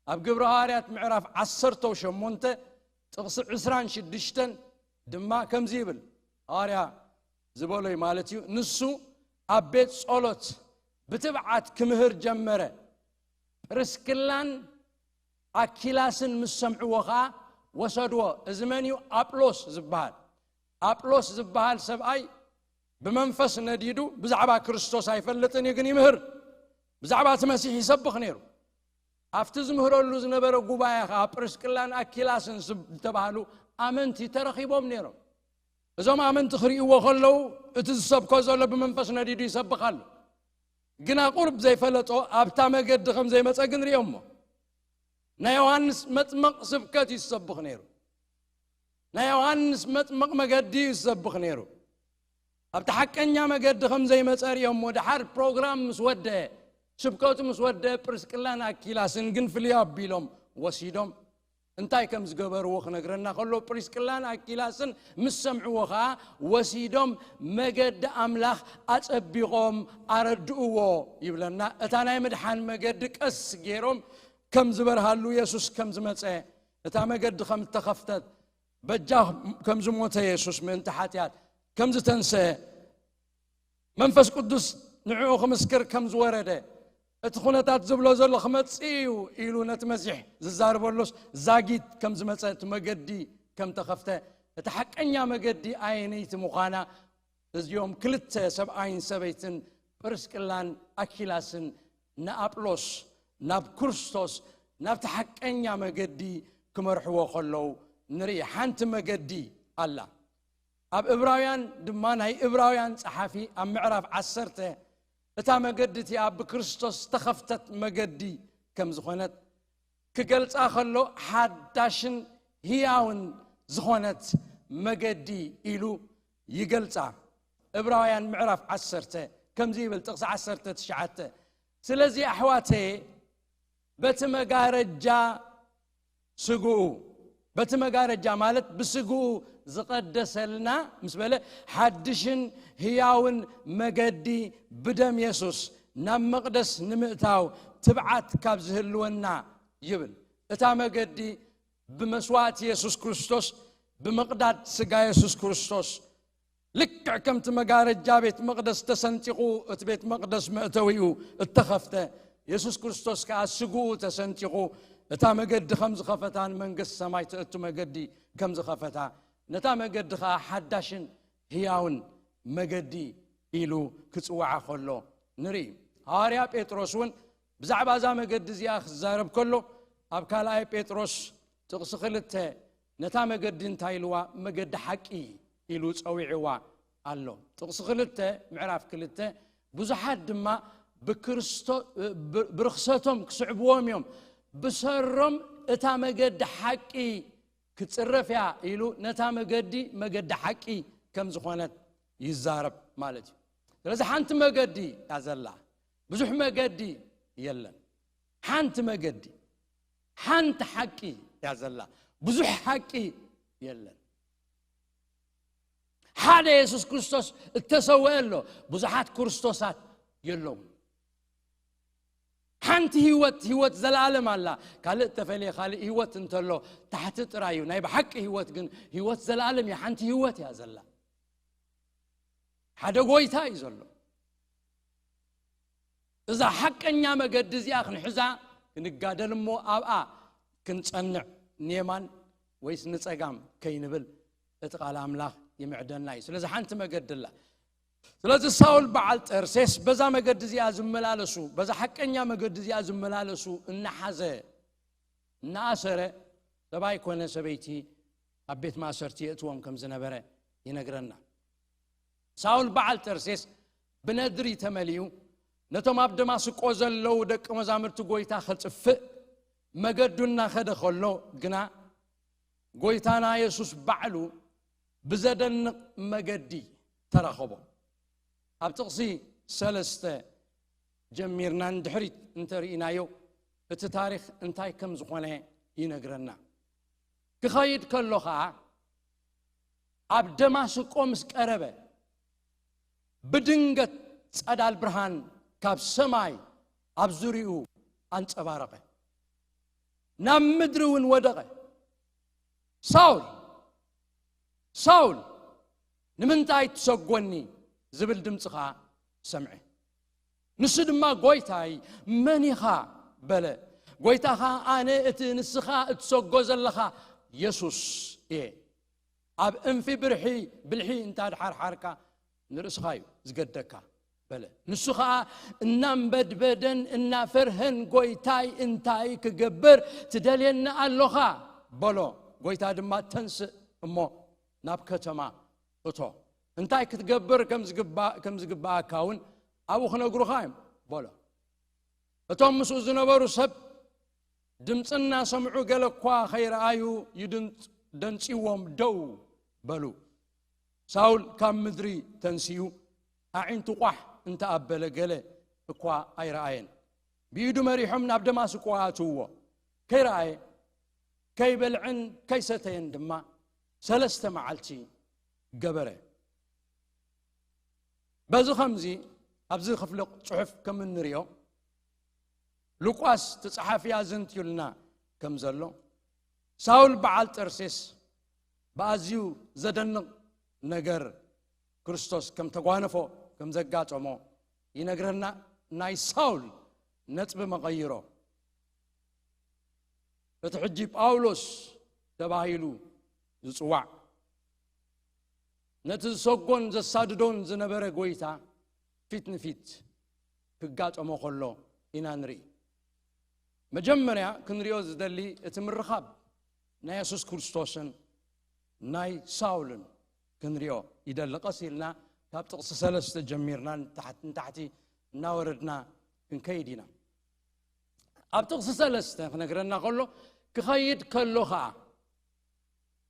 ኣብ ግብሪ ሃዋርያት ምዕራፍ ዓሰርተ ሸሞንተ ጥቕሲ ዕስራን ሽዱሽተን ድማ ከምዚ ይብል። ሃዋርያ ዝበሎ እዩ ማለት እዩ። ንሱ ኣብ ቤት ጸሎት ብትብዓት ክምህር ጀመረ። ፕርስክላን ኣኪላስን ምስ ሰምዕዎ ኸኣ ወሰድዎ። እዚ መን እዩ? ኣጵሎስ ዝበሃል። ኣጵሎስ ዝበሃል ሰብኣይ ብመንፈስ ነዲዱ ብዛዕባ ክርስቶስ ኣይፈልጥን እዩ፣ ግን ይምህር። ብዛዕባ እቲ መሲሕ ይሰብኽ ነይሩ። ኣብቲ ዝምህረሉ ዝነበረ ጉባኤ ኸኣ ፕርስክላን ኣኪላስን ዝብ-፣ ዝተባህሉ ኣመንቲ ተረኺቦም ነይሮም። እዞም ኣመንቲ ክርእይዎ ከለዉ፣ እቲ ዝሰብኮ ዘሎ ብመንፈስ ነዲዱ ይሰብኽ ኣሎ። ግና ቁሩብ ዘይፈለጦ ኣብታ መገዲ ከም ዘይመጸ ግን ርእዮሞ። ናይ ዮሃንስ መጥመቕ ስብከት እዩ ዝሰብኽ ነይሩ። ናይ ዮሃንስ መጥመቕ መገዲ እዩ ዝሰብኽ ነይሩ። ኣብቲ ሓቀኛ መገዲ ከም ዘይመጸ ርእዮሞ፣ ድሓር ፕሮግራም ምስ ወደአ፣ ስብከቱ ምስ ወደአ፣ ፕርስቅላን ኣኪላስን ግን ፍልይ ኣቢሎም ወሲዶም። እንታይ ከም ዝገበርዎ ክነግረና ከሎ፣ ፕሪስቅላን ኣኪላስን ምስ ሰምዕዎ ኸኣ ወሲዶም መገዲ ኣምላኽ ኣጸቢቖም ኣረድእዎ ይብለና። እታ ናይ ምድሓን መገዲ ቀስ ገይሮም ከም ዝበርሃሉ፣ የሱስ ከም ዝመጸ፣ እታ መገዲ ከም እተኸፍተት፣ በጃ ከም ዝሞተ የሱስ ምእንቲ ሓጢኣት ከም ዝተንሰ፣ መንፈስ ቅዱስ ንዕኡ ክምስክር ከም ዝወረደ፣ እቲ ኩነታት ዝብሎ ዘሎ ክመጽእ እዩ ኢሉ ነቲ መሲሕ ዝዛረበሉስ ዛጊት ከም ዝመጸ፣ እቲ መገዲ ከም ተኸፍተ፣ እቲ ሓቀኛ መገዲ ኣየነይቲ ምዃና፣ እዚኦም ክልተ ሰብኣይን ሰበይትን ጵርስቅላን ኣኪላስን ንኣጵሎስ ናብ ክርስቶስ፣ ናብቲ ሓቀኛ መገዲ ክመርሕዎ ከለዉ ንርኢ። ሓንቲ መገዲ ኣላ። ኣብ እብራውያን ድማ፣ ናይ እብራውያን ጸሓፊ ኣብ ምዕራፍ ዓሰርተ፣ እታ መገዲ እቲኣ ብክርስቶስ ዝተኸፍተት መገዲ ከም ዝኾነት ክገልጻ ከሎ፣ ሓዳሽን ህያውን ዝኾነት መገዲ ኢሉ ይገልጻ። እብራውያን ምዕራፍ ዓሰርተ ከምዚ ይብል፣ ጥቕሲ ዓሰርተ ትሽዓተ፣ ስለዚ ኣሕዋተየ፣ በቲ መጋረጃ ስግኡ፣ በቲ መጋረጃ ማለት ብስግኡ ዝቐደሰልና ምስ በለ፣ ሓድሽን ህያውን መገዲ ብደም የሱስ ናብ መቕደስ ንምእታው ትብዓት ካብ ዝህልወና ይብል። እታ መገዲ ብመስዋእቲ የሱስ ክርስቶስ፣ ብምቕዳድ ስጋ የሱስ ክርስቶስ፣ ልክዕ ከምቲ መጋረጃ ቤት መቕደስ ተሰንጢቑ፣ እቲ ቤት መቕደስ መእተዊኡ እተኸፍተ፣ የሱስ ክርስቶስ ከኣ ስግኡ ተሰንጢቑ፣ እታ መገዲ ከም ዝኸፈታ፣ ንመንግስቲ ሰማይ ትእቱ መገዲ ከም ዝኸፈታ፣ ነታ መገዲ ከኣ ሓዳሽን ህያውን መገዲ ኢሉ ክጽውዓ ከሎ ንርኢ። ሃዋርያ ጴጥሮስ እውን ብዛዕባ እዛ መገዲ እዚኣ ክዛረብ ከሎ፣ ኣብ ካልኣይ ጴጥሮስ ጥቕሲ ክልተ፣ ነታ መገዲ እንታይ ኢልዋ? መገዲ ሓቂ ኢሉ ጸዊዕዋ ኣሎ። ጥቕሲ ክልተ፣ ምዕራፍ ክልተ፣ ብዙሓት ድማ ብክርስቶ-፣ ብ-፣ ብርኽሰቶም ክስዕብዎም እዮም፣ ብሰሮም እታ መገዲ ሓቂ ክትጽረፍ እያ ኢሉ ነታ መገዲ መገዲ ሓቂ ከም ዝኾነት ይዛረብ ማለት እዩ። ስለዚ ሓንቲ መገዲ እያ ዘላ፣ ብዙሕ መገዲ የለን። ሓንቲ መገዲ፣ ሓንቲ ሓቂ እያ ዘላ፣ ብዙሕ ሓቂ የለን። ሓደ የሱስ ክርስቶስ እተሰውአ ኣሎ፣ ብዙሓት ክርስቶሳት የለውም። ሓንቲ ህይወት፣ ህይወት ዘለኣለም ኣላ። ካልእ እተፈልየ ካልእ ህይወት እንተሎ፣ ታሕቲ ጥራይ እዩ። ናይ ብሓቂ ህይወት ግን ህይወት ዘለኣለም እያ። ሓንቲ ህይወት እያ ዘላ። ሓደ ጎይታ እዩ ዘሎ። እዛ ሓቀኛ መገዲ እዚኣ ክንሕዛ ክንጋደል እሞ ኣብኣ ክንጸንዕ፣ ንየማን ወይስ ንጸጋም ከይንብል እቲ ቃል ኣምላኽ ይምዕደና እዩ። ስለዚ ሓንቲ መገዲ ኣላ። ስለዚ ሳውል በዓል ጠርሴስ በዛ መገዲ እዚኣ ዝመላለሱ፣ በዛ ሓቀኛ መገዲ እዚኣ ዝመላለሱ እናሓዘ፣ እናኣሰረ፣ ሰብኣይ ኮነ ሰበይቲ ኣብ ቤት ማእሰርቲ የእትዎም ከም ዝነበረ ይነግረና። ሳውል በዓል ጠርሴስ ብነድሪ ተመልዩ፣ ነቶም ኣብ ደማስቆ ዘለዉ ደቂ መዛሙርቲ ጎይታ ከጥፍእ መገዱ እናኸደ ከሎ ግና፣ ጎይታና የሱስ ባዕሉ ብዘደንቕ መገዲ ተራኸቦ። ኣብ ጥቕሲ ሰለስተ ጀሚርና ንድሕሪት እንተርኢናዮ፣ እቲ ታሪኽ እንታይ ከም ዝኾነ ይነግረና። ክኸይድ ከሎ ኸኣ፣ ኣብ ደማስቆ ምስ ቀረበ፣ ብድንገት ጸዳል ብርሃን ካብ ሰማይ ኣብ ዙርያኡ ኣንጸባረቐ። ናብ ምድሪ እውን ወደቐ። ሳውል፣ ሳውል፣ ንምንታይ ትሰጎኒ ዝብል ድምፂ ኸዓ ሰምዐ። ንሱ ድማ ጎይታይ መን ኢኻ በለ። ጎይታ ኸዓ ኣነ እቲ ንስኻ እትሰጎ ዘለኻ የሱስ እየ። ኣብ እንፊ ብርሒ ብልሒ እንታ ድሓርሓርካ ንርእስኻ እዩ ዝገደካ በለ። ንሱ ኸዓ እናንበድበደን እናፈርሀን ጎይታይ እንታይ ክገብር ትደልየኒ ኣሎኻ በሎ። ጎይታ ድማ ተንስእ እሞ ናብ ከተማ እቶ እንታይ ክትገብር ከም ዝግባእ ከም ዝግባኣካ እውን ኣብኡ ክነግሩኻ እዮም በሎ። እቶም ምስኡ ዝነበሩ ሰብ ድምፂ እናሰምዑ ገለ እኳ ከይረኣዩ ይድንፅ- ደንፂዎም ደው በሉ። ሳውል ካብ ምድሪ ተንሲኡ ኣዒንቱ ቋሕ እንተኣበለ ገለ እኳ ኣይረኣየን። ብኢዱ መሪሖም ናብ ደማስቆ ኣእትውዎ። ከይረኣየ ከይበልዐን ከይሰተየን ድማ ሰለስተ መዓልቲ ገበረ። በዚ ኸምዚ ኣብዚ ክፍሊ ጽሑፍ ከም እንሪኦ ሉቃስ እቲ ጸሓፊ ኣዘንትዩልና ከም ዘሎ ሳውል በዓል ጠርሴስ ብኣዝዩ ዘደንቕ ነገር ክርስቶስ ከም ተጓነፎ ከም ዘጋጠሞ ይነግረና። ናይ ሳውል ነጥቢ መቐይሮ እቲ ሕጂ ጳውሎስ ተባሂሉ ዝጽዋዕ ነቲ ዝሰጎን ዘሳድዶን ዝነበረ ጎይታ ፊት ንፊት ክጋጠሞ ከሎ ኢና ንርኢ። መጀመርያ ክንሪኦ ዝደሊ እቲ ምርኻብ ናይ የሱስ ክርስቶስን ናይ ሳውልን ክንሪኦ ይደሊ። ቀስ ኢልና ካብ ጥቕሲ ሰለስተ ጀሚርና ንታሕቲ ንታሕቲ እናወረድና ክንከይድ ኢና። ኣብ ጥቕሲ ሰለስተ ክነግረና ከሎ ክኸይድ ከሎ ኸዓ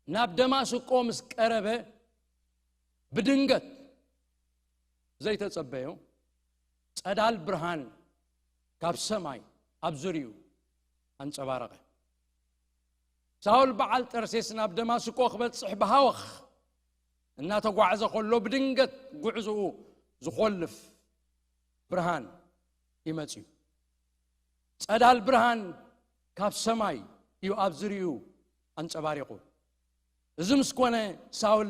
ናብ ደማስቆ ምስ ቀረበ ብድንገት ዘይተጸበዮ ጸዳል ብርሃን ካብ ሰማይ ኣብ ዙርይኡ ኣንጸባረቐ። ሳውል በዓል ጠርሴስ ናብ ደማስቆ ክበጽሕ ብሃወኽ እናተጓዕዘ ከሎ ብድንገት ጉዕዝኡ ዝኾልፍ ብርሃን ይመጽእ እዩ። ጸዳል ብርሃን ካብ ሰማይ እዩ ኣብ ዝርኡ ኣንጸባሪቑ። እዚ ምስ ኮነ ሳውል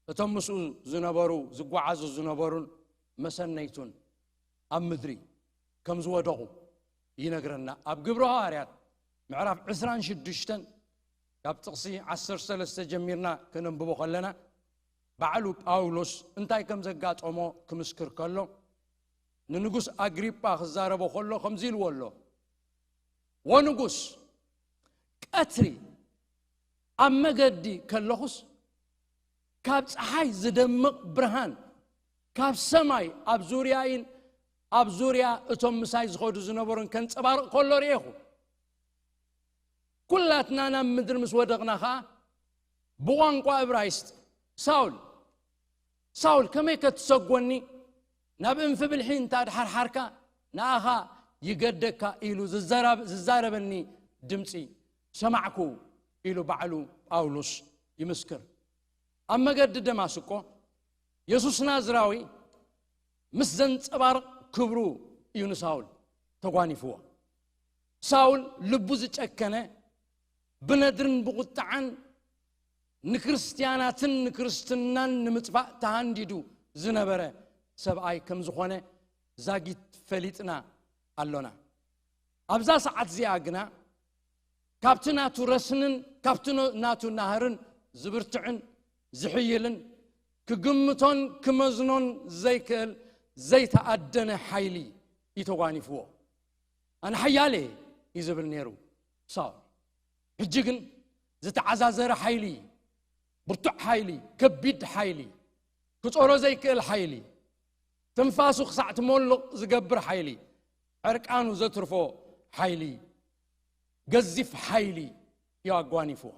እቶም ምስኡ ዝነበሩ ዝጓዓዙ ዝነበሩን መሰነይቱን ኣብ ምድሪ ከም ዝወደቑ ይነግረና። ኣብ ግብረ ሃዋርያት ምዕራፍ ዕስራን ሽዱሽተን ካብ ጥቕሲ ዓሰርተ ሰለስተ ጀሚርና ከነንብቦ ከለና ባዕሉ ጳውሎስ እንታይ ከም ዘጋጠሞ ክምስክር ከሎ ንንጉስ ኣግሪጳ ክዛረቦ ከሎ ከምዚ ኢልዎ ኣሎ። ወንጉስ ቀትሪ ኣብ መገዲ ከለኹስ ካብ ፀሓይ ዝደምቕ ብርሃን ካብ ሰማይ ኣብ ዙርያይን ኣብ ዙርያ እቶም ምሳይ ዝኸዱ ዝነበሩን ከንፀባርቕ ከሎ ርኤኹ። ኩላትና ናብ ምድሪ ምስ ወደቕና ኸዓ ብቋንቋ እብራይስጥ ሳውል ሳውል ከመይ ከትሰጎኒ ናብ እንፍብልሒ እንታ ድሓርሓርካ ንኣኻ ይገደካ ኢሉ ዝዛረበኒ ድምፂ ሰማዕኩ ኢሉ ባዕሉ ጳውሎስ ይምስክር። ኣብ መገዲ ደማስቆ የሱስ ናዝራዊ ምስ ዘንጸባርቕ ክብሩ እዩ ንሳውል ተጓኒፍዎ። ሳውል ልቡ ዝጨከነ ብነድርን ብቑጥዓን ንክርስትያናትን ንክርስትናን ንምጥፋእ ተሃንዲዱ ዝነበረ ሰብኣይ ከም ዝኾነ ዛጊት ፈሊጥና ኣሎና። ኣብዛ ሰዓት እዚኣ ግና ካብቲ ናቱ ረስንን ካብቲ ናቱ ናህርን ዝብርትዕን ዝሕይልን ክግምቶን ክመዝኖን ዘይክእል ዘይተኣደነ ሓይሊ እዩ ተጓኒፍዎ። ኣነ ሓያል እየ እዩ ዝብል ነይሩ ሳውል። ሕጂ ግን ዝተዓዛዘረ ሓይሊ፣ ብርቱዕ ሓይሊ፣ ከቢድ ሓይሊ፣ ክጾሮ ዘይክእል ሓይሊ፣ ትንፋሱ ክሳዕ ትሞልቕ ዝገብር ሓይሊ፣ ዕርቃኑ ዘትርፎ ሓይሊ፣ ገዚፍ ሓይሊ እዩ ኣጓኒፍዎ።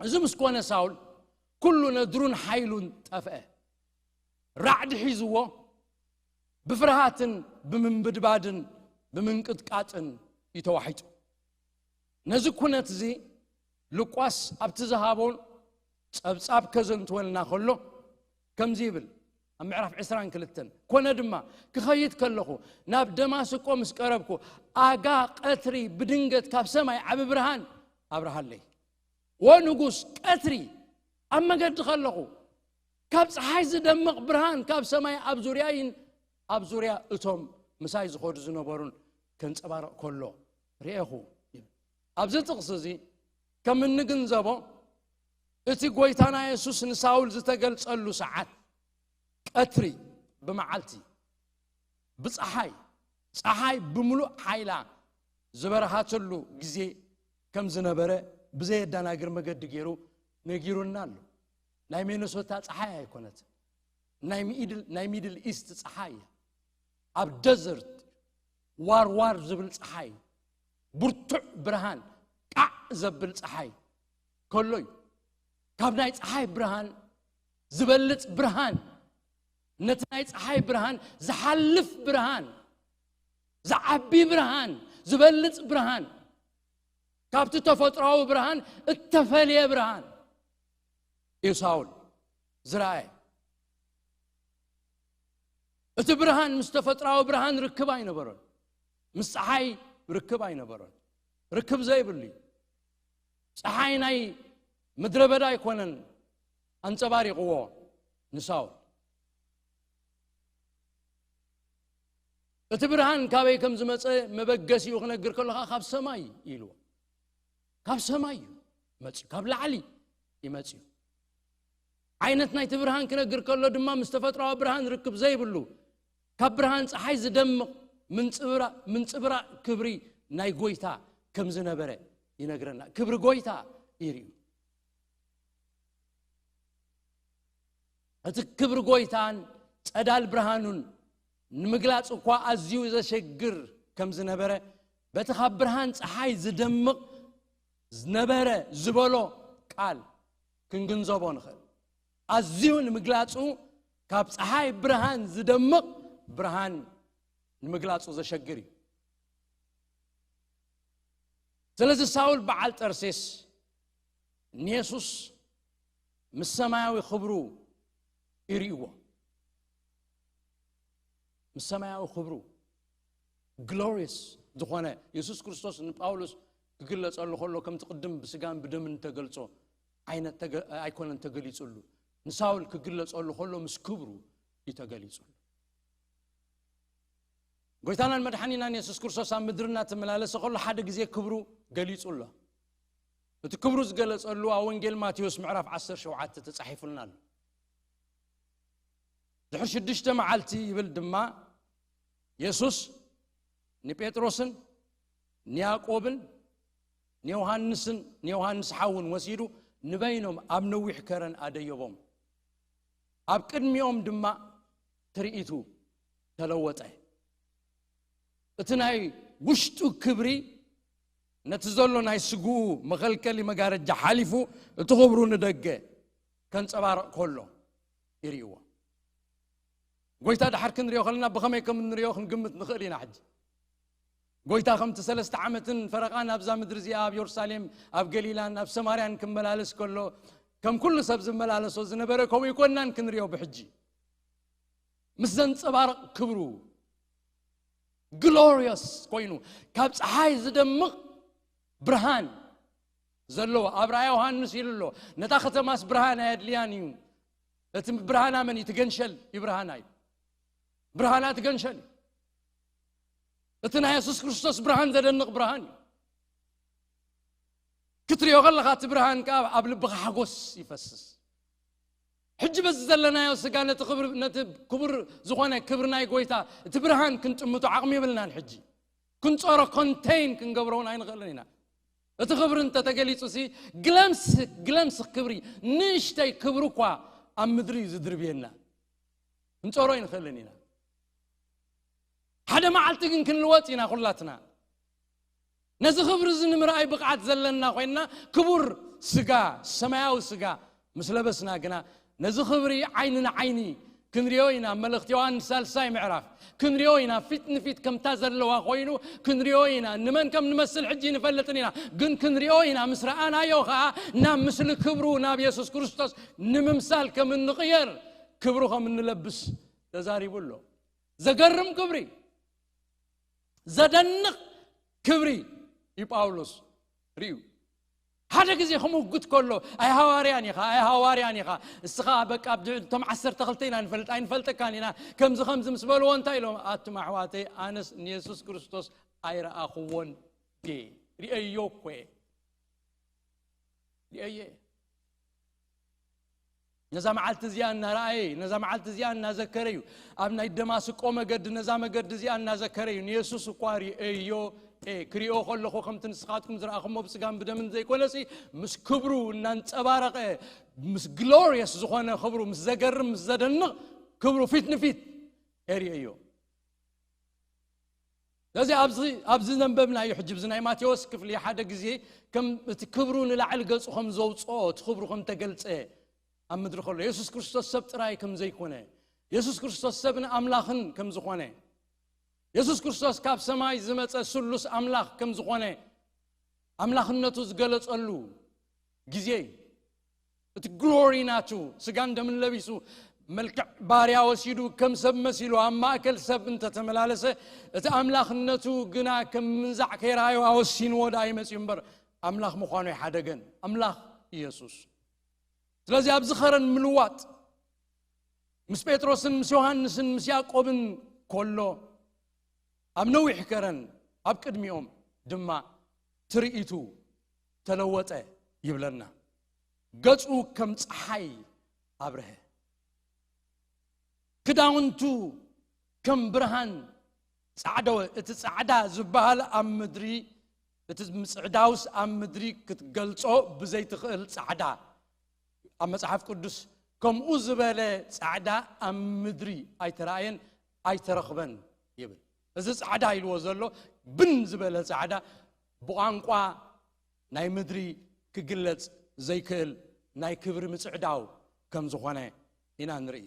እዚ ምስ ኮነ ሳውል ኩሉ ነድሩን ሓይሉን ጠፍአ። ራዕዲ ሒዝዎ ብፍርሃትን ብምንብድባድን ብምንቅጥቃጥን እዩ ተዋሒጡ። ነዚ ኩነት እዚ ሉቃስ ኣብቲ ዝሃቦን ጸብጻብ ከዘንትወልና ከሎ ከምዚ ይብል። ኣብ ምዕራፍ ዕስራን ክልተን ኮነ ድማ ክኸይድ ከለኹ ናብ ደማስቆ ምስ ቀረብኩ ኣጋ ቀትሪ ብድንገት ካብ ሰማይ ዓቢ ብርሃን ኣብርሃለይ። ወንጉስ ቀትሪ ኣብ መገዲ ከለኹ ካብ ፀሓይ ዝደምቕ ብርሃን ካብ ሰማይ ኣብ ዙርያይን ኣብ ዙርያ እቶም ምሳይ ዝኸዱ ዝነበሩን ከንጸባርቕ ከሎ ርኤኹ ይብል። ኣብዚ ጥቕሲ እዚ ከም እንግንዘቦ እቲ ጎይታና የሱስ ንሳውል ዝተገልጸሉ ሰዓት ቀትሪ ብመዓልቲ ብፀሓይ ፀሓይ ብምሉእ ሓይላ ዝበረሃተሉ ግዜ ከም ዝነበረ ብዘየዳናግር መገዲ ገይሩ ነጊሩና ኣሎ። ናይ ሚነሶታ ፀሓይ ኣይኮነትን። ናይ ሚድል ናይ ሚድል ኢስት ፀሓይ እያ። ኣብ ደዘርት ዋር ዋር ዝብል ፀሓይ፣ ብርቱዕ ብርሃን፣ ቃዕ ዘብል ፀሓይ ከሎ እዩ። ካብ ናይ ፀሓይ ብርሃን ዝበልፅ ብርሃን፣ ነቲ ናይ ፀሓይ ብርሃን ዝሓልፍ ብርሃን፣ ዝዓቢ ብርሃን፣ ዝበልፅ ብርሃን፣ ካብቲ ተፈጥሮዊ ብርሃን እተፈልየ ብርሃን እዩ ሳውል ዝረኣየ። እቲ ብርሃን ምስ ተፈጥሮዊ ብርሃን ርክብ ኣይነበሮን፣ ምስ ፀሓይ ርክብ ኣይነበሮን። ርክብ ዘይብሉ እዩ። ፀሓይ ናይ ምድረ በዳ ኣይኮነን ኣንፀባሪቕዎ ንሳውል። እቲ ብርሃን ካበይ ከም ዝመፀ መበገሲኡ ክነግር ከሎ ከዓ ካብ ሰማይ እዩ ኢልዎ። ካብ ሰማይ እዩ መፅዩ፣ ካብ ላዕሊ እዩ መፅዩ። ዓይነት ናይቲ ብርሃን ክነግር ከሎ ድማ ምስ ተፈጥሮዊ ብርሃን ርክብ ዘይብሉ፣ ካብ ብርሃን ፀሓይ ዝደምቕ ምንፅብራ- ምንፅብራቕ ክብሪ ናይ ጎይታ ከም ዝነበረ ይነግረና። ክብሪ ጎይታ ይርእዩ። እቲ ክብሪ ጎይታን ጸዳል ብርሃኑን ንምግላጽ እኳ ኣዝዩ ዘሸግር ከም ዝነበረ፣ በቲ ካብ ብርሃን ጸሓይ ዝደምቕ ዝነበረ ዝበሎ ቃል ክንግንዘቦ ንኽእል። ኣዝዩ ንምግላጹ፣ ካብ ጸሓይ ብርሃን ዝደምቕ ብርሃን ንምግላጹ ዘሸግር እዩ። ስለዚ ሳውል በዓል ጠርሴስ ንየሱስ ምስ ሰማያዊ ክብሩ ይርእይዎ። ምስ ሰማያዊ ክብሩ፣ ግሎሪየስ ዝኾነ የሱስ ክርስቶስ ንጳውሎስ ክግለጸሉ ከሎ፣ ከምቲ ቅድም ብስጋን ብደምን ተገልጾ ዓይነት ተገ- ኣይኮነን ተገሊጹሉ። ንሳውል ክግለጸሉ ከሎ ምስ ክብሩ እዩ ተገሊጹሉ። ጎይታናን መድሓኒናን የሱስ ክርስቶስ ኣብ ምድሪ እናተመላለሰ ከሎ ሓደ ግዜ ክብሩ ገሊጹ ኣሎ። እቲ ክብሩ ዝገለጸሉ ኣብ ወንጌል ማቴዎስ ምዕራፍ ዓሰርተ ሸውዓተ ተጻሒፉልና ኣሎ። ድሕሪ ሽዱሽተ መዓልቲ ይብል ድማ፣ የሱስ ንጴጥሮስን ንያዕቆብን ንዮሃንስን ንዮሃንስ ሓውን ወሲዱ ንበይኖም ኣብ ነዊሕ ከረን ኣደየቦም። ኣብ ቅድሚኦም ድማ ትርኢቱ ተለወጠ። እቲ ናይ ውሽጡ ክብሪ ነቲ ዘሎ ናይ ስግኡ መኸልከሊ መጋረጃ ሓሊፉ፣ እቲ ክብሩ ንደገ ከንጸባርቕ ከሎ ይርእይዎ። ጎይታ ድሓር ክንሪኦ ከለና ብኸመይ ከም እንሪኦ ክንግምት ንኽእል ኢና። ሕጂ ጎይታ ከምቲ ሰለስተ ዓመትን ፈረቓን ኣብዛ ምድሪ እዚኣ ኣብ የሩሳሌም፣ ኣብ ገሊላን ኣብ ሰማርያን ክመላለስ ከሎ፣ ከም ኩሉ ሰብ ዝመላለሶ ዝነበረ፣ ከምኡ ይኮናን ክንሪኦ ብሕጂ። ምስ ዘንጸባርቕ ክብሩ፣ ግሎሪየስ ኮይኑ፣ ካብ ጸሓይ ዝደምቕ ብርሃን ዘለዎ ኣብ ራእይ ዮሃንስ ኢሉ ኣሎ። ነታ ከተማስ ብርሃን ኣየድልያን እዩ። እቲ ብርሃና መን እዩ? ትገንሸል እዩ ብርሃና እዩ። ብርሃና ትገንሸል እዩ። እቲ ናይ የሱስ ክርስቶስ ብርሃን ዘደንቕ ብርሃን እዩ። ክትሪኦ ከለኻ እቲ ብርሃን ከኣ ኣብ ልብኻ ሓጎስ ይፈስስ። ሕጂ በዚ ዘለናዮ ስጋ ነቲ ክብር- ነቲ ክቡር ዝኾነ ክብሪ ናይ ጎይታ እቲ ብርሃን ክንጥምቶ ዓቕሚ ይብልናን። ሕጂ ክንጾሮ ኮንቴይን ክንገብሮ እውን ኣይንኽእልን ኢና። እቲ ክብሪ እንተተገሊጹ ሲ ግለምስ ግለምስ ክብሪ ንእሽተይ ክብሪ እኳ ኣብ ምድሪ እዩ ዝድርብየና። ክንጾሮ ኣይንኽእልን ኢና። ሓደ መዓልቲ ግን ክንልወጥ ኢና ኩላትና። ነዚ ክብሪ እዚ ንምርኣይ ብቕዓት ዘለና ኮይንና፣ ክቡር ስጋ፣ ሰማያዊ ስጋ ምስ ለበስና ግና፣ ነዚ ክብሪ ዓይኒ ንዓይኒ ክንሪኦ ኢና። ኣብ መልእኽቲ ዮሃንስ ሳልሳይ ምዕራፍ ክንሪኦ ኢና። ፊት ንፊት ከምታ ዘለዋ ኮይኑ ክንሪኦ ኢና። ንመን ከም ንመስል ሕጂ ንፈልጥን ኢና፣ ግን ክንሪኦ ኢና። ምስ ረኣናዮ ኸኣ ናብ ምስሊ ክብሩ፣ ናብ የሱስ ክርስቶስ ንምምሳል ከም እንቕየር፣ ክብሩ ከም እንለብስ ተዛሪቡ ኣሎ። ዘገርም ክብሪ፣ ዘደንቕ ክብሪ እዩ ጳውሎስ ርእዩ። ሓደ ግዜ ክምጉት ከሎ፣ ኣይ ሃዋርያን ኢኻ፣ ኣይ ሃዋርያን ኢኻ፣ እስኻ በቃ እቶም ዓሰርተ ክልተ ኢና ንፈልጥ፣ ኣይንፈልጠካን ኢና፣ ከምዚ ከምዚ ምስ በልዎ፣ እንታይ ኢሎም? ኣቱም ኣሕዋተይ፣ ኣነስ ንየሱስ ክርስቶስ ኣይረኣኽዎን ድየ? ርእየዮ እኮ እየ። ርእየዮ እየ። ነዛ መዓልቲ እዚኣ እናረኣየ፣ ነዛ መዓልቲ እዚኣ እናዘከረ እዩ። ኣብ ናይ ደማስቆ መገዲ፣ ነዛ መገዲ እዚኣ እናዘከረ እዩ። ንየሱስ እኳ ርእየዮ እየ። ክርእዮ ከለኹ ከምቲ ንስኻትኩም ዝረኣኹሞ ብስጋን ብደምን ዘይኮነሲ፣ ምስ ክብሩ እናንጸባረቐ፣ ምስ ግሎሪየስ ዝኾነ ክብሩ፣ ምስ ዘገርም፣ ምስ ዘደንቕ ክብሩ ፊት ንፊት እየ ርእየዮ። ስለዚ ኣብዚ፣ ኣብዚ ዘንበብናዮ ሕጂ፣ ኣብዚ ናይ ማቴዎስ ክፍሊ ሓደ ግዜ ከም እቲ ክብሩ ንላዕሊ ገጹ ከም ዘውጽኦ፣ እቲ ክብሩ ከም ተገልጸ ኣብ ምድሪ ከሎ፣ የሱስ ክርስቶስ ሰብ ጥራይ ከም ዘይኮነ፣ የሱስ ክርስቶስ ሰብን ኣምላኽን ከም ዝኾነ፣ የሱስ ክርስቶስ ካብ ሰማይ ዝመጸ ስሉስ ኣምላኽ ከም ዝኾነ፣ ኣምላኽነቱ ዝገለጸሉ ግዜ እዩ። እቲ ግሎሪ ናቱ፣ ስጋን ደምን ለቢሱ፣ መልክዕ ባርያ ወሲዱ፣ ከም ሰብ መሲሉ ኣብ ማእከል ሰብ እንተተመላለሰ፣ እቲ ኣምላኽነቱ ግና ከም ምንዛዕ ከይረኣዮ ኣወሲንዎ ደኣ ይመጽእ እምበር፣ ኣምላኽ ምዃኑ ኣይሓደገን። ኣምላኽ ኢየሱስ። ስለዚ ኣብዚ ኸረን ምልዋጥ ምስ ጴጥሮስን ምስ ዮሃንስን ምስ ያዕቆብን ከሎ፣ ኣብ ነዊሕ ከረን ኣብ ቅድሚኦም ድማ ትርኢቱ ተለወጠ ይብለና። ገጹ ከም ጸሓይ ኣብርሀ፣ ክዳውንቱ ከም ብርሃን ጻዕደወ። እቲ ጻዕዳ ዝበሃል ኣብ ምድሪ፣ እቲ ምጽዕዳውስ ኣብ ምድሪ ክትገልጾ ብዘይትኽእል ጻዕዳ፣ ኣብ መጽሓፍ ቅዱስ ከምኡ ዝበለ ጻዕዳ ኣብ ምድሪ ኣይተራእየን ኣይተረኽበን ይብል። እዚ ጻዕዳ ኢልዎ ዘሎ ብን ዝበለ ጻዕዳ ብቋንቋ ናይ ምድሪ ክግለጽ ዘይክእል ናይ ክብሪ ምጽዕዳው ከም ዝኾነ ኢና ንርኢ።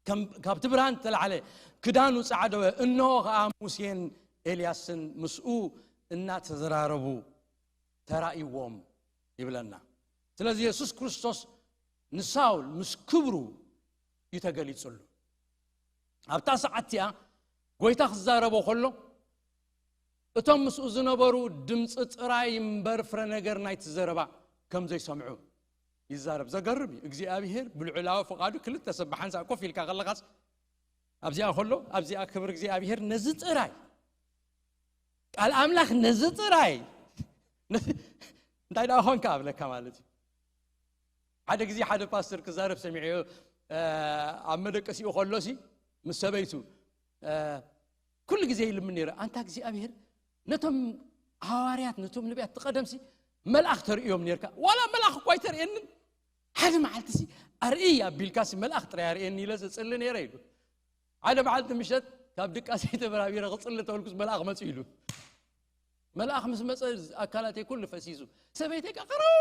ከም፣ ካብቲ ብርሃን እተላዕለ ክዳኑ ጻዕደወ፣ እንሆ ኸኣ ሙሴን ኤልያስን ምስኡ እናተዘራረቡ ተራእይዎም ይብለና። ስለዚ የሱስ ክርስቶስ ንሳውል ምስ ክብሩ እዩ ተገሊጹሉ። ኣብታ ሰዓት እቲኣ ጎይታ ክዛረቦ ከሎ፣ እቶም ምስኡ ዝነበሩ ድምፂ ጥራይ እምበር ፍረ ነገር ናይቲ ዘረባ ከም ዘይሰምዑ ይዛረብ። ዘገርም እዩ። እግዚኣብሄር ብልዑላዊ ፍቓዱ ክልተ ሰብ ብሓንሳእ ኮፍ ኢልካ ከለኻስ፣ ኣብዚኣ ከሎ፣ ኣብዚኣ ክብሪ እግዚኣብሄር ነዚ ጥራይ፣ ቃል ኣምላኽ ነዚ ጥራይ፣ ነዚ እንታይ ደኣ ኾንካ ኣብለካ ማለት እዩ። ሓደ ግዜ ሓደ ፓስተር ክዛረብ ሰሚዐዮ፣ እ፣ ኣብ መደቀሲኡ ከሎሲ ምስ ሰበይቱ፣ እ፣ ኩሉ ግዜ ይልምን ነይረ፣ ኣንታ እግዚኣብሄር ነቶም ሃዋርያት፣ ነቶም ነቢያት፣ እቲ ቀደምሲ መልኣኽ ተርእዮም ነርካ፣ ዋላ መልኣኽ እኳ ኣይተርእየንን፣ ሓደ መዓልቲ ሲ ኣርእይ ኣቢልካ ሲ መልኣኽ ጥራይ ኣርእየኒ ኢለ ዘጽሊ ነይረ ኢሉ። ሓደ መዓልቲ ምሸት ካብ ድቃሰይ ተበራቢረ ክጽሊ ተበልኩስ መልኣኽ መጽኡ ኢሉ። መልኣኽ ምስ መጸ ኣካላተይ ኩሉ ፈሲሱ። ሰበይተይ ከኣ ቀረው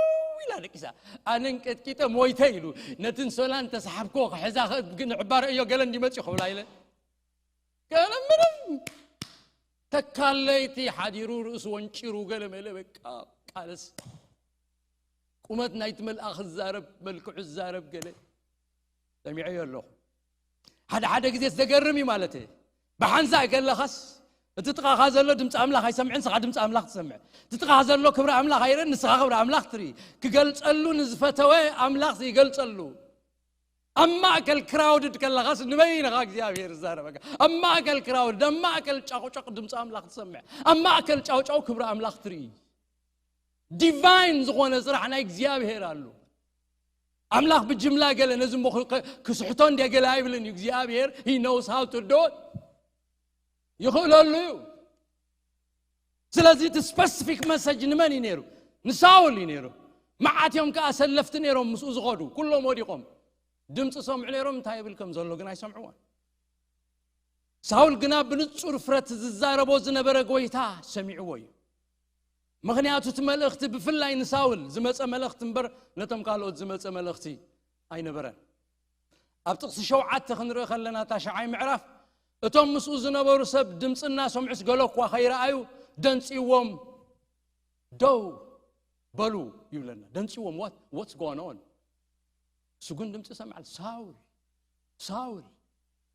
ኢላ ደቂሳ። ኣነ እንቀጥቂጠ ሞይተ ኢሉ። ነቲ እንሶላን ተሰሓብኮ ክሕዛ ክእት ግን ዕባረ እዮ ገለ እንዲመጽኡ ክብላ ኢለ። ገለ ምንም። ተካለይቲ ሓዲሩ ርእሱ ወንጪሩ ገለ መለ በቃ ቃለስ። ቁመት ናይቲ መልኣኽ ዝዛረብ፣ መልክዑ ዝዛረብ ገለ ሰሚዐዮ ኣለኹ። ሓደ ሓደ ግዜ ዘገርም እዩ ማለት እዩ። ብሓንሳእ ከለኻስ እቲ ጥቓኻ ዘሎ ድምፂ ኣምላኽ ኣይሰምዕን፣ ንስኻ ድምፂ ኣምላኽ ትሰምዕ። እቲ ጥቓኻ ዘሎ ክብሪ ኣምላኽ ኣይርእን፣ ንስኻ ክብሪ ኣምላኽ ትርኢ። ክገልጸሉ ንዝፈተወ ኣምላኽ ይገልጸሉ። ኣብ ማእከል ክራውድድ ከለኻስ ንበይንኻ እግዚኣብሔር ይዛረበካ። ኣብ ማእከል ክራውድድ፣ ኣብ ማእከል ጫቑጫቕ ድምፂ ኣምላኽ ትሰምዕ። ኣብ ማእከል ጫውጫው ክብሪ ኣምላኽ ትርኢ። ዲቫይን ዝኾነ ስራሕ ናይ እግዚኣብሔር ኣሎ። ኣምላኽ ብጅምላ ገለ ነዚ እሞ ክ-፣ ክ-፣ ክስሕቶ እንደ ገለ ኣይብልን እዩ። እግዚኣብሔር he knows how to do it። ይኽእለሉ እዩ። ስለዚ እቲ ስፐሲፊክ መሰጅ ንመን እዩ ነይሩ? ንሳውል እዩ ነይሩ። መዓት እዮም ከኣ ሰለፍቲ ነይሮም ምስኡ ዝኸዱ፣ ኩሎም ወዲቖም። ድምፂ ሰምዑ ነይሮም፣ እንታይ ይብል ከም ዘሎ ግን ኣይሰምዕዎን። ሳውል ግና ብንጹር ፍረት ዝዛረቦ ዝነበረ ጎይታ ሰሚዕዎ እዩ። ምኽንያቱ እቲ መልእኽቲ ብፍላይ ንሳውል ዝመጸ መልእኽቲ እምበር ነቶም ካልኦት ዝመጸ መልእኽቲ ኣይነበረን። ኣብ ጥቕሲ ሸውዓተ ክንርኢ ከለና፣ እታ ሸዓይ ምዕራፍ፣ እቶም ምስኡ ዝነበሩ ሰብ ድምጺ እናሰምዑስ ገለ እኳ ከይረኣዩ ደንጺዎም ደው በሉ ይብለና። ደንጺዎም፣ what, what's going on? እሱ ግን ድምጺ ሰምዓል፣ ሳውል፣ ሳውል፣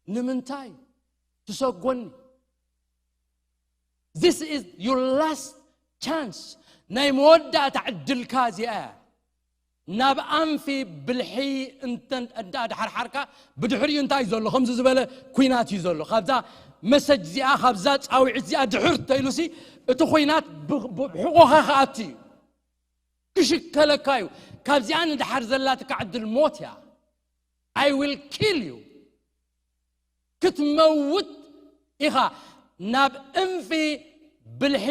ንምንታይ ትሰጎኒ? This is your last chance. ናይ መወዳእታ ዕድልካ እዚኣ እያ። ናብ ኣንፊ ብልሒ እንተ እንዳ ድሓርሓርካ፣ ብድሕሪኡ እንታይ እዩ ዘሎ? ከምዚ ዝበለ ኩናት እዩ ዘሎ። ካብዛ መሰጅ እዚኣ፣ ካብዛ ጻውዒት እዚኣ ድሕር ተኢሉሲ፣ እቲ ኩናት ብ- ብ- ብሕቆኻ ክኣቱ እዩ። ክሽከለካ እዩ። ካብዚኣ ንድሓር ዘላትካ ዕድል ሞት እያ። I will kill you. ክትመውት ኢኻ። ናብ እንፊ ብልሒ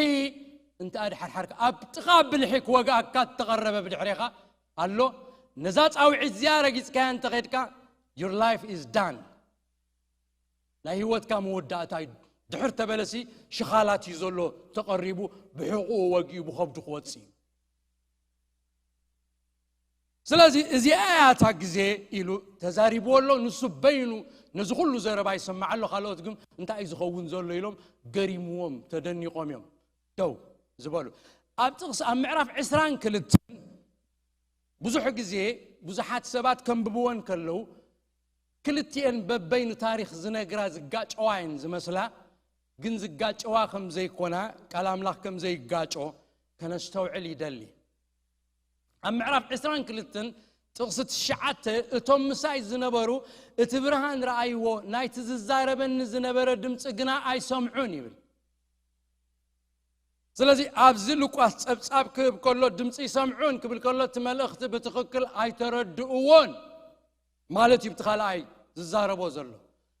እንተ ኣድሓርሓርካ፣ ኣብ ጥቓ ብልሒ ክወግኣካ እተቐረበ ብድሕሬኻ ኣሎ። ነዛ ጻውዒት እዚኣ ረጊጽካያ እንተ ኸድካ፣ your life is done። ናይ ህይወትካ መወዳእታ እዩ። ድሕር ተበለሲ ሽኻላት እዩ ዘሎ ተቐሪቡ፣ ብሕቑኡ ወጊኡ ብኸብዱ ክወጽእ እዩ። ስለዚ እዚኣ እያ እታ ግዜ ኢሉ ተዛሪብዎ ኣሎ። ንሱ በይኑ ነዚ ኩሉ ዘረባ ይሰማዕ ኣሎ። ካልኦት ግን እንታይ እዩ ዝኸውን ዘሎ ኢሎም ገሪምዎም፣ ተደኒቖም እዮም ደው ዝበሉ። ኣብ ጥቕሲ፣ ኣብ ምዕራፍ ዕስራን ክልተን ብዙሕ ግዜ ብዙሓት ሰባት ከንብብወን ከለዉ ክልቲኤን በበይኑ ታሪኽ ዝነግራ ዝጋጨዋ እየን ዝመስላ፣ ግን ዝጋጨዋ ከም ዘይኮና፣ ቃል ኣምላኽ ከም ዘይጋጮ ከነስተውዕል ይደሊ። ኣብ ምዕራፍ ዕስራን ክልተን ጥቕሲ ትሽዓተ፣ "እቶም ምሳይ ዝነበሩ እቲ ብርሃን ረኣይዎ፣ ናይቲ ዝዛረበኒ ዝነበረ ድምፂ ግና ኣይሰምዑን" ይብል። ስለዚ ኣብዚ ሉቃስ ጸብጻብ ክህብ ከሎ ድምፂ ይሰምዑን ክብል ከሎ እቲ መልእኽቲ ብትኽክል ኣይተረድእዎን ማለት እዩ። ብቲ ካልኣይ ዝዛረቦ ዘሎ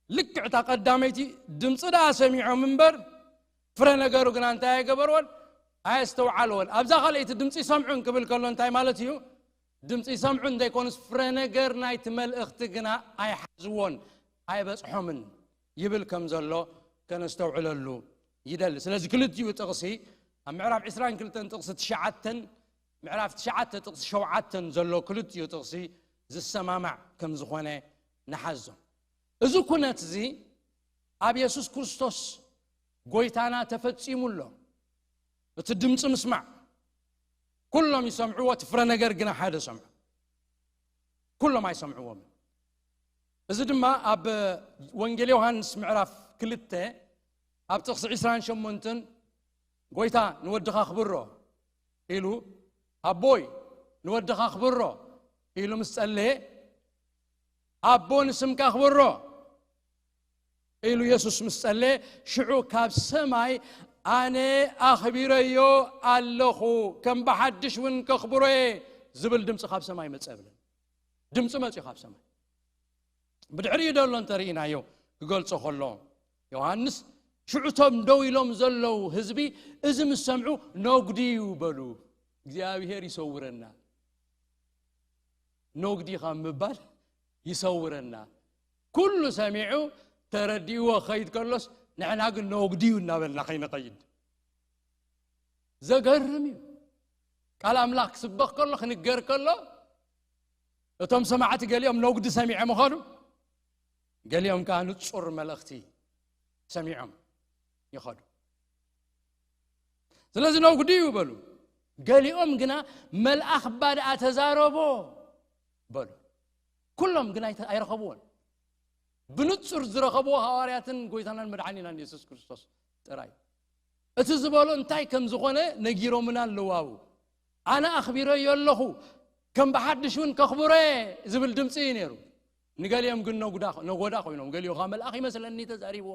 ልክዕ እታ ቀዳመይቲ ድምፂ ደኣ ሰሚዖም እምበር ፍረ ነገሩ ግና እንታይ ኣይገበርዎን? ኣየስተውዓልዎን። ኣብዛ ካልኣይቲ ድምፂ ይሰምዑን ክብል ከሎ እንታይ ማለት እዩ? ድምፂ ይሰምዑን ዘይኮኑስ ፍረ ነገር ናይቲ መልእኽቲ ግና ኣይሓዝዎን፣ ኣይበፅሖምን ይብል ከም ዘሎ ከነስተውዕለሉ ይደሊ። ስለዚ ክልቲኡ ጥቕሲ ኣብ ምዕራፍ ዕስራን ክልተን ጥቕሲ ትሽዓተን ምዕራፍ ትሽዓተ ጥቕሲ ሸውዓተን ዘሎ ክልቲኡ ጥቕሲ ዝሰማማዕ ከም ዝኾነ ንሓዞ። እዚ ኩነት እዚ ኣብ የሱስ ክርስቶስ ጎይታና ተፈጺሙ ኣሎ። እቲ ድምፂ ምስማዕ፣ ኩሎም ይሰምዕዎ፣ እቲ ፍረ ነገር ግና ሓደ ሰምዑ። ኩሎም ኣይሰምዕዎምን። እዚ ድማ ኣብ ወንጌል ዮሃንስ ምዕራፍ ክልተ ኣብ ጥቕሲ ዕስራን ሸሞንተን፣ "ጎይታ ንወድኻ ኣኽብሮ" ኢሉ፣ "ኣቦይ ንወድኻ ኣኽብሮ" ኢሉ ምስ ጸለየ፣ "ኣቦ ንስምካ ኣኽብሮ" ኢሉ የሱስ ምስ ጸለየ፣ ሽዑ ካብ ሰማይ፣ "ኣነ ኣኽቢረዮ ኣለኹ፣ ከም ብሓድሽ እውን ከኽብሮ እየ" ዝብል ድምፂ ካብ ሰማይ መጸ ብለን። ድምፂ መፅኡ ካብ ሰማይ። ብድሕሪኡ ደሎ እንተርኢናዮ ክገልጾ ከሎ ዮሃንስ፣ ሽዑ እቶም ደው ኢሎም ዘለዉ ህዝቢ እዚ ምስ ሰምዑ፣ "ነጉዲ እዩ" በሉ። እግዚኣብሔር ይሰውረና። ነጉዲ ካብ ምባል ይሰውረና። ኩሉ ሰሚዑ ተረዲእዎ ክኸይድ ከሎስ፣ ንሕና ግን ነጉዲ እዩ እናበልና ከይንኸይድ። ዘገርም እዩ። ቃል ኣምላኽ ክስበኽ ከሎ፣ ክንገር ከሎ፣ እቶም ሰማዕቲ ገሊኦም ነጉዲ ሰሚዖም ይኸዱ፣ ገሊኦም ከኣ ንጹር መልእኽቲ ሰሚዖም ይኸዱ። ስለዚ ነጉዲ እዩ በሉ። ገሊኦም ግና፣ "መልኣኽ እባ ደኣ ተዛረቦ" በሉ። ኩሎም ግን ኣይተ-፣ ኣይረኸብዎን። ብንጹር ዝረኸብዎ ሃዋርያትን ጎይታናን መድሓኒናን የሱስ ክርስቶስ ጥራይ። እቲ ዝበሎ እንታይ ከም ዝኾነ ነጊሮምና ኣለዉ። ኣብኡ፣ "ኣነ ኣኽቢረዮ ኣለኹ፣ ከም ብሓድሽ እውን ከኽብሮ እየ" ዝብል ድምፂ እዩ ነይሩ። ንገሊኦም ግን ነጉዳ-፣ ነጎዳ ኮይኖም፣ ገሊኡ ኸዓ "መልኣኽ ይመስለኒ ተዛሪብዎ"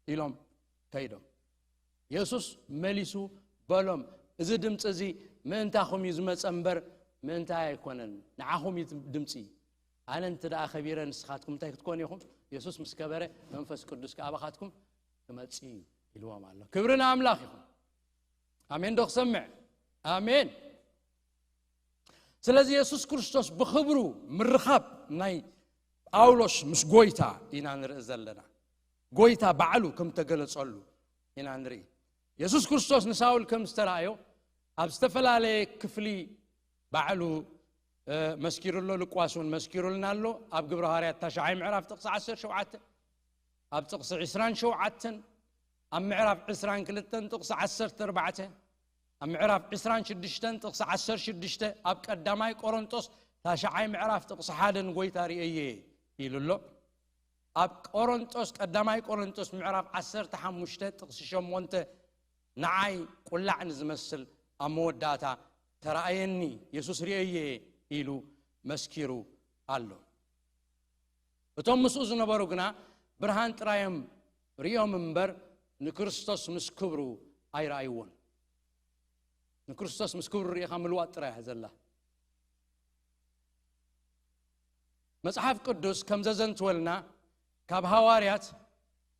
ኢሎም ከይዶም። የሱስ መሊሱ በሎም፣ "እዚ ድምፂ እዚ ምእንታኹም እዩ ዝመፀ እምበር ምእንታይ ኣይኮነን፣ ንዓኹም እዩ እቲ ድምፂ። ኣነ እንተ ደኣ ከቢረ ንስኻትኩም እንታይ ክትኮኑ ኢኹም?" የሱስ ምስ ከበረ መንፈስ ቅዱስ ከኣ ኣባኻትኩም ክመፅእ እዩ ኢልዎም ኣሎ። ክብሪ ንኣምላኽ ይኹን። ኣሜን ዶ ክሰምዕ? ኣሜን። ስለዚ የሱስ ክርስቶስ ብኽብሩ ምርኻብ ናይ ጳውሎስ ምስ ጎይታ ኢና ንርኢ ዘለና። ጎይታ ባዕሉ ከም ተገለጸሉ ኢና ንርኢ። የሱስ ክርስቶስ ንሳውል ከም ዝተራእዮ ኣብ ዝተፈላለየ ክፍሊ ባዕሉ፣ እ፣ መስኪሩ ኣሎ። ሉቃስ እውን መስኪሩልና ኣሎ። ኣብ ግብረ ሃዋርያት ታሽዓይ ምዕራፍ ጥቕሲ ዓሰርተ ሸውዓተ፣ ኣብ ጥቕሲ ዕስራን ሸውዓተን፣ ኣብ ምዕራፍ ዕስራን ክልተን ጥቕሲ ዓሰርተ ኣርባዕተ፣ ኣብ ምዕራፍ ዕስራን ሽዱሽተን ጥቕሲ ዓሰርተ ሽዱሽተ፣ ኣብ ቀዳማይ ቆሮንጦስ ታሽዓይ ምዕራፍ ጥቕሲ ሓደ ንጎይታ ርእየ ኢሉ ኣሎ። ኣብ ቆሮንጦስ፣ ቀዳማይ ቆሮንጦስ ምዕራፍ ዓሰርተ ሓሙሽተ ጥቕሲ ሸሞንተ፣ ንዓይ ቁላዕ ንዝመስል ኣብ መወዳእታ ተራእየኒ፣ የሱስ ርእየየ ኢሉ መስኪሩ ኣሎ። እቶም ምስኡ ዝነበሩ ግና ብርሃን ጥራዮም ርእዮም እምበር ንክርስቶስ ምስ ክብሩ ኣይረኣይዎን። ንክርስቶስ ምስ ክብሩ ርኢኻ ምልዋጥ ጥራይ እያ ዘላ። መጽሓፍ ቅዱስ ከም ዘዘንትወልና ካብ ሃዋርያት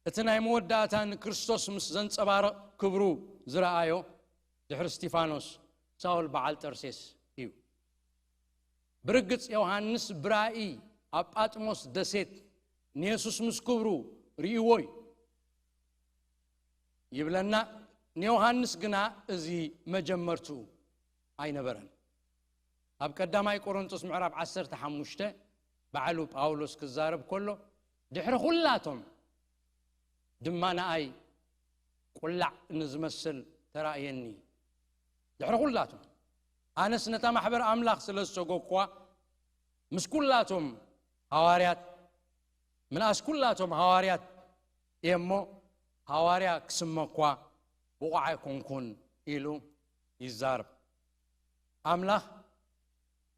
እቲ ናይ መወዳእታ ንክርስቶስ ምስ ዘንጸባርቕ ክብሩ ዝረኣዮ ድሕሪ እስጢፋኖስ ሳውል በዓል ጠርሴስ እዩ። ብርግጽ ዮሃንስ ብራእይ ኣብ ጳጥሞስ ደሴት ንየሱስ ምስ ክብሩ ርእይዎ እዩ ይብለና። ንዮሃንስ ግና እዚ መጀመርቱ ኣይነበረን። ኣብ ቀዳማይ ቆሮንቶስ ምዕራፍ ዓሰርተ ሓሙሽተ ባዕሉ ጳውሎስ ክዛረብ ከሎ ድሕሪ ኩላቶም ድማ ንኣይ ቁላዕ ንዝመስል ተራእየኒ። ድሕሪ ኩላቶም ኣነስ ነታ ማሕበር ኣምላኽ ስለ ዝሰጎግኳ ምስ ኩላቶም ሃዋርያት ምንኣስ ኩላቶም ሃዋርያት እየ እሞ ሃዋርያ ክስመ እኳ ብቑዕ ኣይኮንኩን ኢሉ ይዛረብ። ኣምላኽ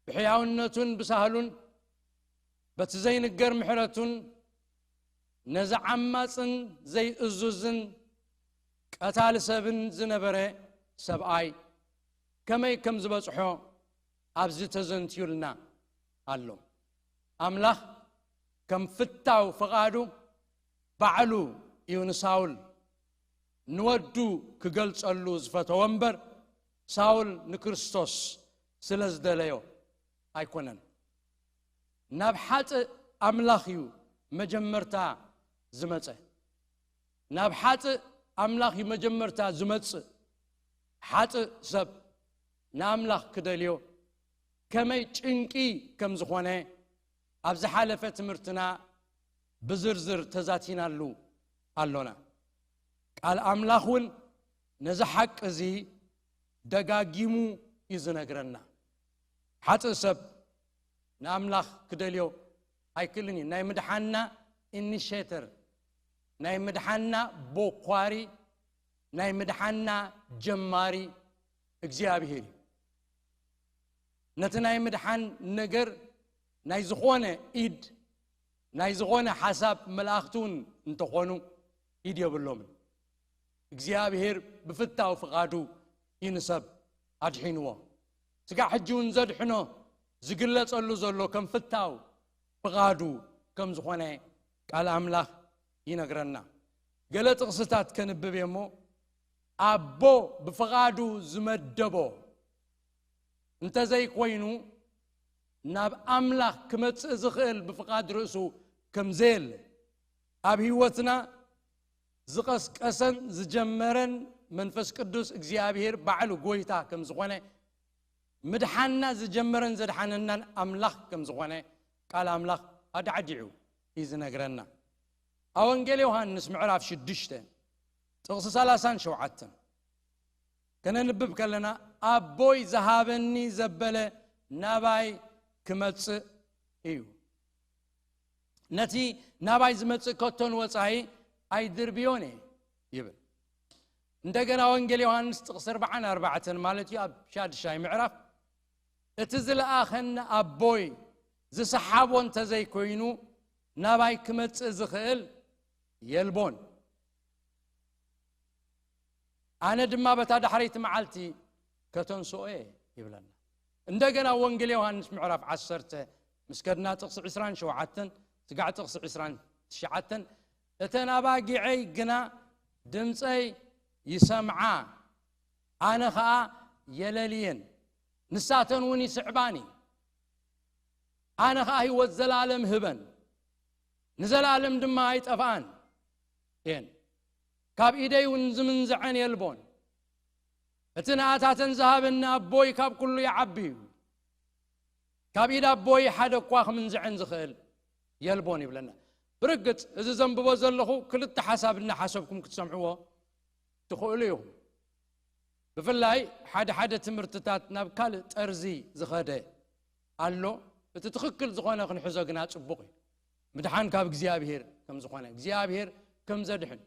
ብሕያውነቱን ብሳህሉን በቲ ዘይንገር ምሕረቱን ነዚ ዓማጽን ዘይእዙዝን ቀታሊ ሰብን ዝነበረ ሰብኣይ ከመይ ከም ዝበጽሖ ኣብዚ ተዘንትዩልና ኣሎ። ኣምላኽ ከም ፍታው ፍቓዱ ባዕሉ እዩ ንሳውል ንወዱ ክገልጸሉ ዝፈተወ እምበር ሳውል ንክርስቶስ ስለ ዝደለዮ ኣይኮነን። ናብ ሓጥእ ኣምላኽ እዩ መጀመርታ ዝመጸ። ናብ ሓጥእ ኣምላኽ እዩ መጀመርታ ዝመጽእ። ሓጥእ ሰብ ንኣምላኽ ክደልዮ ከመይ ጭንቂ ከም ዝኾነ ኣብ ዝሓለፈ ትምህርትና ብዝርዝር ተዛቲናሉ ኣሎና። ቃል ኣምላኽ እውን ነዚ ሓቂ እዚ ደጋጊሙ እዩ ዝነግረና። ሓጥእ ሰብ ንኣምላኽ ክደልዮ ኣይክእልን እዩ። ናይ ምድሓና ኢኒሼተር፣ ናይ ምድሓና ቦኳሪ፣ ናይ ምድሓና ጀማሪ እግዚኣብሄር እዩ። ነቲ ናይ ምድሓን ነገር ናይ ዝኾነ ኢድ፣ ናይ ዝኾነ ሓሳብ መላእኽቲ እውን እንተኾኑ ኢድ የብሎምን። እግዚኣብሄር ብፍታው ፍቓዱ እዩ ንሰብ ኣድሒንዎ። ስጋዕ ሕጂ እውን ዘድሕኖ ዝግለጸሉ ዘሎ ከም ፍታው ፍቓዱ ከም ዝኾነ ቃል ኣምላኽ ይነግረና። ገለ ጥቕስታት ከንብብ እየ እሞ ኣቦ ብፍቓዱ ዝመደቦ እንተዘይኮይኑ ናብ ኣምላኽ ክመጽእ ዝኽእል ብፍቓድ ርእሱ ከም ዘየለ ኣብ ህይወትና ዝቐስቀሰን ዝጀመረን መንፈስ ቅዱስ እግዚኣብሔር ባዕሉ ጎይታ ከም ዝኾነ ምድሓንና ዝጀመረን ዘድሓነናን ኣምላኽ ከም ዝኾነ ቃል ኣምላኽ ኣዳዕዲዑ እዩ ዝነግረና። ኣብ ወንጌል ዮሃንስ ምዕራፍ ሽዱሽተ ጥቕሲ ሰላሳን ሸውዓተን ከነንብብ ከለና ኣቦይ ዝሃበኒ ዘበለ ናባይ ክመጽእ እዩ። ነቲ ናባይ ዝመጽእ ከቶ ንወጻኢ ኣይድርብዮን እየ ይብል። እንደገና ወንጌል ዮሃንስ ጥቕሲ ኣርባዓን ኣርባዕተን ማለት እዩ ኣብ ሻድሻይ ምዕራፍ እቲ ዝለኣኸኒ ኣቦይ ዝሰሓቦ እንተዘይኮይኑ ናባይ ክመጽእ ዝኽእል የልቦን። ኣነ ድማ በታ ዳሕረይቲ መዓልቲ ከተንስኦ እየ ይብለና። እንደገና ወንጌል ዮሃንስ ምዕራፍ ዓሰርተ ምስ ከድና ጥቕሲ ዕስራን ሸውዓተን ስጋዕ ጥቕሲ ዕስራን ትሽዓተን እተን ኣባጊዐይ ግና ድምፀይ ይሰምዓ፣ ኣነ ኸዓ የለልየን፣ ንሳተን እውን ይስዕባኒ። ኣነ ኸዓ ህይወት ዘለኣለም ህበን፣ ንዘለኣለም ድማ ኣይጠፍኣን እየን። ካብ ኢደይ እውን ዝምንዝዐን የልቦን። እቲ ንኣታተን ዝሃበኒ ኣቦይ ካብ ኩሉ ይዓቢ እዩ። ካብ ኢድ ኣቦይ ሓደ እኳ ክምንዝዐን ዝኽእል የልቦን ይብለና። ብርግጽ እዚ ዘንብቦ ዘለኹ ክልተ ሓሳብ እናሓሰብኩም ክትሰምዕዎ ትኽእሉ ኢኹም። ብፍላይ ሓደ ሓደ ትምህርትታት ናብ ካልእ ጠርዚ ዝኸደ ኣሎ። እቲ ትኽክል ዝኾነ ክንሕዞ ግና ጽቡቕ እዩ። ምድሓን ካብ እግዚኣብሔር ከም ዝኾነ፣ እግዚኣብሔር ከም ዘድሕን፣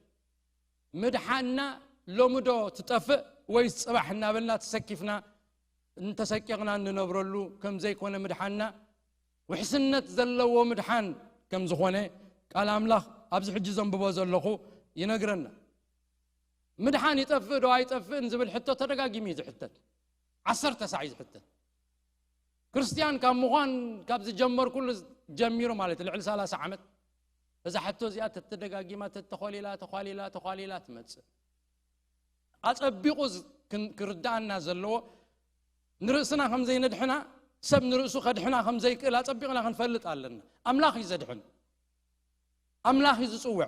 ምድሓንና ሎሚ ዶ ትጠፍእ ወይስ ጽባሕ እናበልና ተሰኪፍና እንተሰቂቕና እንነብረሉ ከም ዘይኮነ ምድሓንና፣ ውሕስነት ዘለዎ ምድሓን ከም ዝኾነ ቃል ኣምላኽ ኣብዚ ሕጂ ዘንብቦ ዘለኹ ይነግረና። ምድሓን ይጠፍእ ዶ ኣይጠፍእን ዝብል ሕቶ ተደጋጊሙ እዩ ዝሕተት። ዓሰርተ ሳዕ እዩ ዝሕተት። ክርስትያን ካብ ምዃን ካብ ዝጀመርኩሉ ጀሚሩ ማለት ልዕሊ ሰላሳ ዓመት እዛ ሕቶ እዚኣ ተተደጋጊማ ተተኾሊላ ተዃሊላ ተዃሊላ ትመጽእ። ኣጸቢቑ ዝ- ክን- ክርዳኣና ዘለዎ ንርእስና ከም ዘይነድሕና፣ ሰብ ንርእሱ ከድሕና ከም ዘይክእል ኣጸቢቕና ክንፈልጥ ኣለና። ኣምላኽ እዩ ዘድሕን። ኣምላኽ እዩ ዝጽውዕ።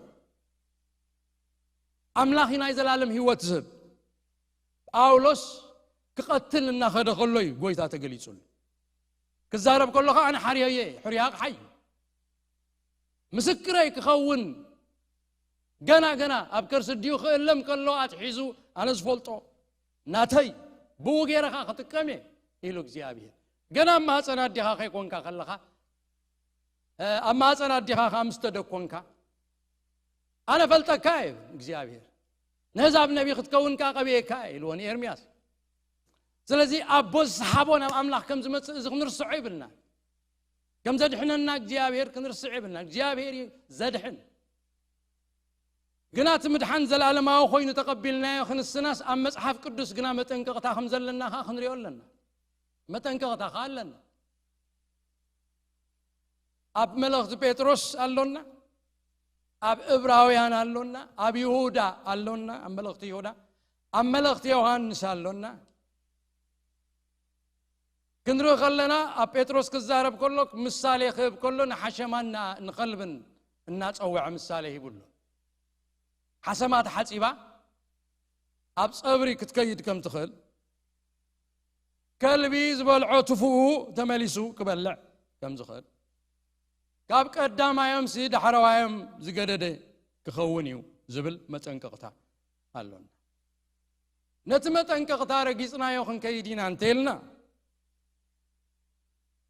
ኣምላኽ እዩ ናይ ዘላለም ህይወት ዝህብ። ጳውሎስ ክቐትል እናኸደ ከሎ እዩ ጎይታ ተገሊጹሉ። ክዛረብ ከሎ ኸዓ ኣነ ሓርዮየ፣ ሕሩይ ኣቕሓ እዩ። ምስክረይ ክኸውን ገና ገና ኣብ ከርሲ ኣዲኡ ክእለም ከሎ ኣትሒዙ ኣነ ዝፈልጦ ናተይ ብኡ ገይረ ኸዓ ክጥቀም እየ ኢሉ እግዚኣብሔር። ገና ኣብ ማህፀን ኣዴኻ ከይኮንካ ከለኻ፣ እ፣ ኣብ ማህፀን ኣዴኻ ኸዓ ምስ ተደኮንካ ኣነ ፈልጠካ እየ እግዚኣብሔር። ነህዛብ ነቢ ክትከውን ከኣ ቀቢኤካ እየ ኢልዎ ንኤርምያስ። ስለዚ ኣቦ ዝሰሓቦ ናብ ኣምላኽ ከም ዝመጽእ እዚ ክንርስዖ ይብልና። ከም ዘድሕነና እግዚኣብሔር ክንርስዕ የብልና። እግዚኣብሔር እዩ ዘድሕን። ግና እቲ ምድሓን ዘላለማዊ ኮይኑ ተቐቢልናዮ ክንስናስ ኣብ መጽሓፍ ቅዱስ ግና መጠንቀቕታ ከም ዘለና ኸዓ ክንሪኦ ኣለና። መጠንቀቕታ ኸዓ ኣለና። ኣብ መልእኽቲ ጴጥሮስ ኣሎና፣ ኣብ እብራውያን ኣሎና፣ ኣብ ይሁዳ ኣሎና፣ ኣብ መልእኽቲ ይሁዳ፣ ኣብ መልእኽቲ ዮሃንስ ኣሎና። ክንርኢ ከለና ኣብ ጴጥሮስ ክዛረብ ከሎ ምሳሌ ክህብ ከሎ ንሓሸማን ንኸልብን እናጸውዐ ምሳሌ ሂቡ ኣሎ። ሓሰማ ተሓጺባ ኣብ ጸብሪ ክትከይድ ከም ትኽእል፣ ከልቢ ዝበልዖ ትፉኡ ተመሊሱ ክበልዕ ከም ዝኽእል፣ ካብ ቀዳማዮምሲ ዳሕረዋዮም ዝገደደ ክኸውን እዩ ዝብል መጠንቀቕታ ኣሎና። ነቲ መጠንቀቕታ ረጊጽናዮ ክንከይድ ኢና እንተኢልና፣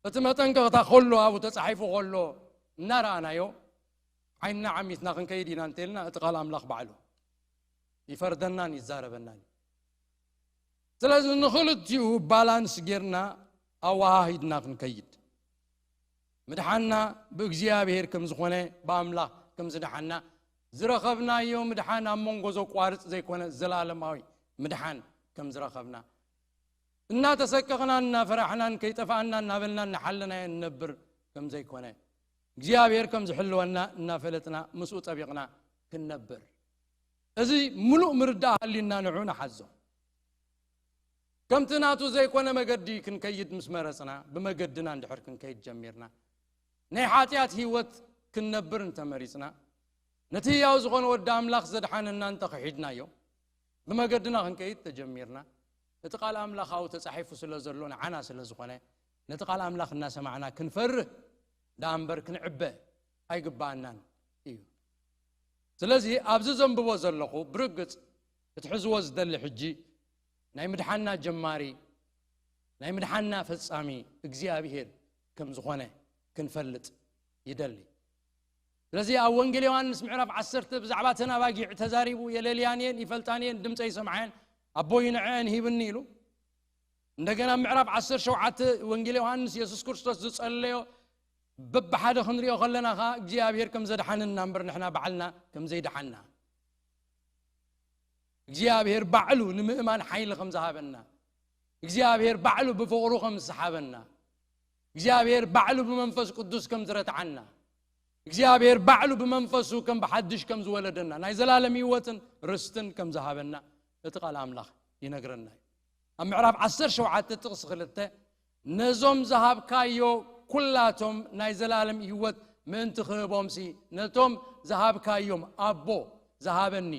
እቲ መጠንቀቕታ ከሎ ኣብኡ ተጻሒፉ ከሎ እናረኣናዮ ዓይንና ዓሚትና ክንከይድ ኢና እንተኢልና፣ እቲ ቃል ኣምላኽ ባዕሉ ይፈርደናን ይዛረበናን እዩ። ስለዚ ንኽልቲኡ ባላንስ ጌርና ኣወሃሂድና ክንከይድ፣ ምድሓንና ብእግዚኣብሔር ከም ዝኾነ፣ ብኣምላኽ ከም ዝደሓንና፣ ዝረኸብናዮ ምድሓን ኣብ መንጎ ዘቋርጽ ዘይኮነ ዘላለማዊ ምድሓን ከም ዝረኸብና፣ እናተሰቀቕናን እናፈራሕናን ከይጠፍኣና እናበልና እናሓለናዮ ንነብር ከም ዘይኮነ፣ እግዚኣብሔር ከም ዝሕልወና እናፈለጥና ምስኡ ጠቢቕና ክንነብር፣ እዚ ምሉእ ምርዳእ ሃልዩና ንዑ ንሓዞ። ከምቲ ናቱ ዘይኮነ መገዲ ክንከይድ ምስ መረጽና፣ ብመገድና እንድሕር ክንከይድ ጀሚርና፣ ናይ ሓጢኣት ህይወት ክንነብር እንተመሪጽና፣ ነቲ ህያው ዝኾነ ወዲ ኣምላኽ ዘድሓነና እንተኽሒድናዮ፣ ብመገድና ክንከይድ ተጀሚርና፣ እቲ ቃል ኣምላኻዊ ተጻሒፉ ስለ ዘሎ፣ ንዓና ስለ ዝኾነ፣ ነቲ ቃል ኣምላኽ እናሰማዕና ክንፈርህ ደኣ እምበር ክንዕበ ኣይግባኣናን እዩ። ስለዚ ኣብዚ ዘንብቦ ዘለኹ ብርግጽ ክትሕዝዎ ዝደሊ ሕጂ ናይ ምድሓንና ጀማሪ፣ ናይ ምድሓንና ፈጻሚ እግዚኣብሔር ከም ዝኾነ ክንፈልጥ ይደሊ። ስለዚ ኣብ ወንጌል ዮሃንስ ምዕራፍ ዓሰርተ ብዛዕባ እተን ኣባጊዕ ተዛሪቡ፣ የለልያን እየን፣ ይፈልጣን እየን፣ ድምፀ ይሰምዓየን፣ ኣቦይ ንዐአን ሂብኒ ኢሉ። እንደገና ምዕራፍ ዓሰርተ ሸውዓተ ወንጌል ዮሃንስ የሱስ ክርስቶስ ዝጸለዮ በብሓደ ክንሪኦ ከለና ኸዓ እግዚኣብሔር ከም ዘድሓነና እምበር ንሕና ባዕልና ከም ዘይደሓንና፣ እግዚኣብሔር ባዕሉ ንምእማን ሓይሊ ከም ዝሃበና፣ እግዚኣብሔር ባዕሉ ብፍቕሩ ከም ዝሰሓበና፣ እግዚኣብሔር ባዕሉ ብመንፈስ ቅዱስ ከም ዝረትዓና፣ እግዚኣብሔር ባዕሉ ብመንፈሱ ከም ብሓድሽ ከም ዝወለደና፣ ናይ ዘላለም ህይወትን ርስትን ከም ዝሃበና እቲ ቃል ኣምላኽ ይነግረና እዩ። ኣብ ምዕራፍ ዓሰርተ ሸውዓተ ጥቕሲ ክልተ፣ ነዞም ዝሃብካዮ ኩላቶም ናይ ዘላለም ህይወት ምእንቲ ክህቦምሲ፣ ነቶም ዝሃብካዮም ኣቦ ዝሃበኒ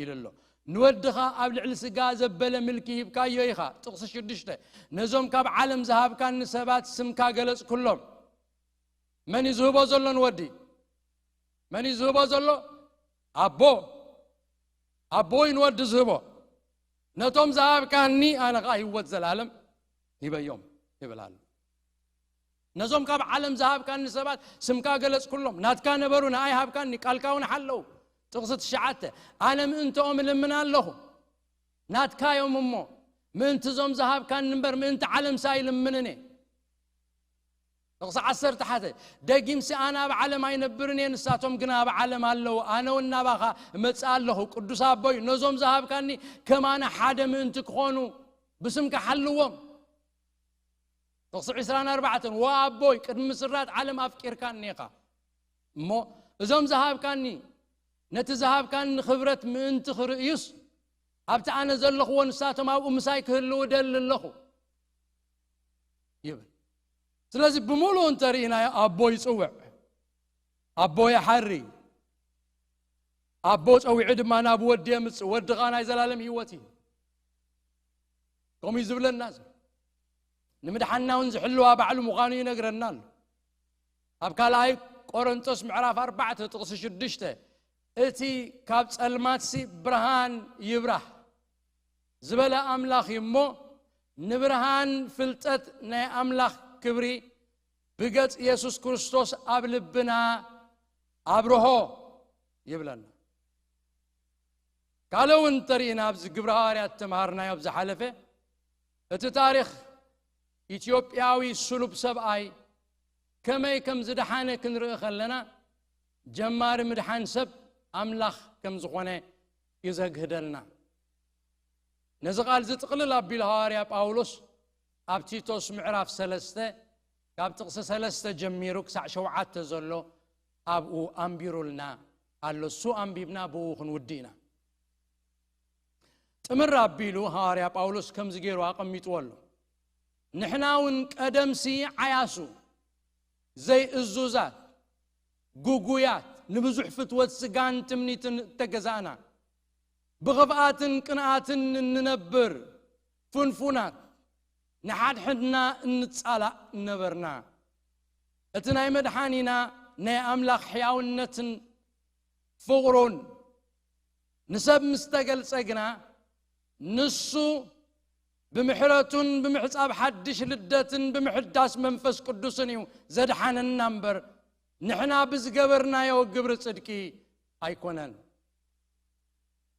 ኢሉ ኣሎ። ንወድኻ ኣብ ልዕሊ ስጋ ዘበለ ምልኪ ሂብካዮ ኢኻ። ጥቕሲ ሽዱሽተ፣ ነዞም ካብ ዓለም ዝሃብካኒ ሰባት ስምካ ገለጽኩሎም። መን እዩ ዝህቦ ዘሎ ንወዲ? መን እዩ ዝህቦ ዘሎ? ኣቦ። ኣቦ እዩ ንወዲ ዝህቦ። ነቶም ዝሃብካኒ ኣነ ኸዓ ህይወት ዘላለም ሂበዮም ይብል ኣሎ። ነዞም ካብ ዓለም ዝሃብካኒ ሰባት ስምካ ገለጽኩሎም፣ ናትካ ነበሩ፣ ንኣይ ሃብካኒ፣ ቃልካ እውን ሓለዉ። ጥቕሲ ትሽዓተ፣ ኣነ ምእንትኦም እልምን ኣለኹ። ናትካ እዮም እሞ፣ ምእንቲ እዞም ዝሃብካኒ እምበር ምእንቲ ዓለምሲ ኣይልምንን እየ። ጥቕሲ ዓሰርተ ሓደ፣ ደጊምሲ ኣነ ኣብ ዓለም ኣይነብርን እየ፣ ንሳቶም ግና ኣብ ዓለም ኣለዉ፣ ኣነ እውን ናባኻ እመጽእ ኣለኹ። ቅዱስ ኣቦይ፣ ነዞም ዝሃብካኒ ከማነ ሓደ ምእንቲ ክኾኑ ብስምካ ሓልዎም። ጥቕሲ ዕስራን ኣርባዕተን፣ ወኣቦይ፣ ቅድሚ ምስራት ዓለም ኣፍቂርካኒ ኢኻ እሞ፣ እዞም ዝሃብካኒ፣ ነቲ ዝሃብካኒ ክብረት ምእንቲ ክርእዩስ፣ ኣብቲ ኣነ ዘለኽዎ ንሳቶም ኣብኡ ምሳይ ክህልዉ እደሊ ኣለኹ ይብል። ስለዚ ብምሉኡ እንተርኢናዮ፣ ኣቦ ይጽውዕ፣ ኣቦ ይሓሪ፣ ኣቦ ጸዊዑ ድማ ናብ ወዲ የምጽእ፣ ወዲ ኸኣ ናይ ዘላለም ህይወት እዩ። ከምኡ እዩ ዝብለና ዘሎ። ንምድሓንና እውን ዝሕልዋ ባዕሉ ምዃኑ ይነግረና ኣሎ። ኣብ ካልኣይ ቆሮንቶስ ምዕራፍ ኣርባዕተ ጥቕሲ ሽዱሽተ፣ እቲ ካብ ጸልማትሲ ብርሃን ይብራህ ዝበለ ኣምላኽ እዩ እሞ፣ ንብርሃን ፍልጠት ናይ ኣምላኽ ክብሪ ብገጽ የሱስ ክርስቶስ ኣብ ልብና ኣብርሆ ይብለና። ካልእ እውን እንተርኢና፣ ኣብዚ ግብረ ሃዋርያት ተምሃርናዮ ኣብ ዝሓለፈ፣ እቲ ታሪኽ ኢትዮጵያዊ ስሉብ ሰብኣይ ከመይ ከም ዝደሓነ ክንርኢ ከለና፣ ጀማሪ ምድሓን ሰብ ኣምላኽ ከም ዝኾነ እዩ ዘግህደልና። ነዚ ቃል እዚ ጥቕልል ኣቢሉ ሃዋርያ ጳውሎስ ኣብ ቲቶስ ምዕራፍ ሰለስተ፣ ካብ ጥቕሲ ሰለስተ ጀሚሩ ክሳዕ ሸውዓተ ዘሎ ኣብኡ ኣንቢሩልና ኣሎ። እሱ ኣንቢብና ብኡ ክንውድእ ኢና። ጥምር ኣቢሉ ሃዋርያ ጳውሎስ ከምዚ ገይሩ ኣቐሚጥዎ ኣሎ። ንሕና እውን ቀደምሲ ዓያሱ፣ ዘይእዙዛት፣ ግጉያት፣ ንብዙሕ ፍትወት ስጋን ትምኒትን እተገዛእና፣ ብኽፍኣትን ቅንኣትን እንነብር ፍንፉናት፣ ንሓድሕድና እንጻላእ ነበርና። እቲ ናይ መድሓኒና ናይ ኣምላኽ ሕያውነትን ፍቕሩን ንሰብ ምስ ተገልጸ ግና፣ ንሱ ብምሕረቱን ብምሕጻብ ሓድሽ ልደትን ብምሕዳስ መንፈስ ቅዱስን እዩ ዘድሓነና እምበር፣ ንሕና ብዝገበርናዮ ግብሪ ጽድቂ ኣይኮነን።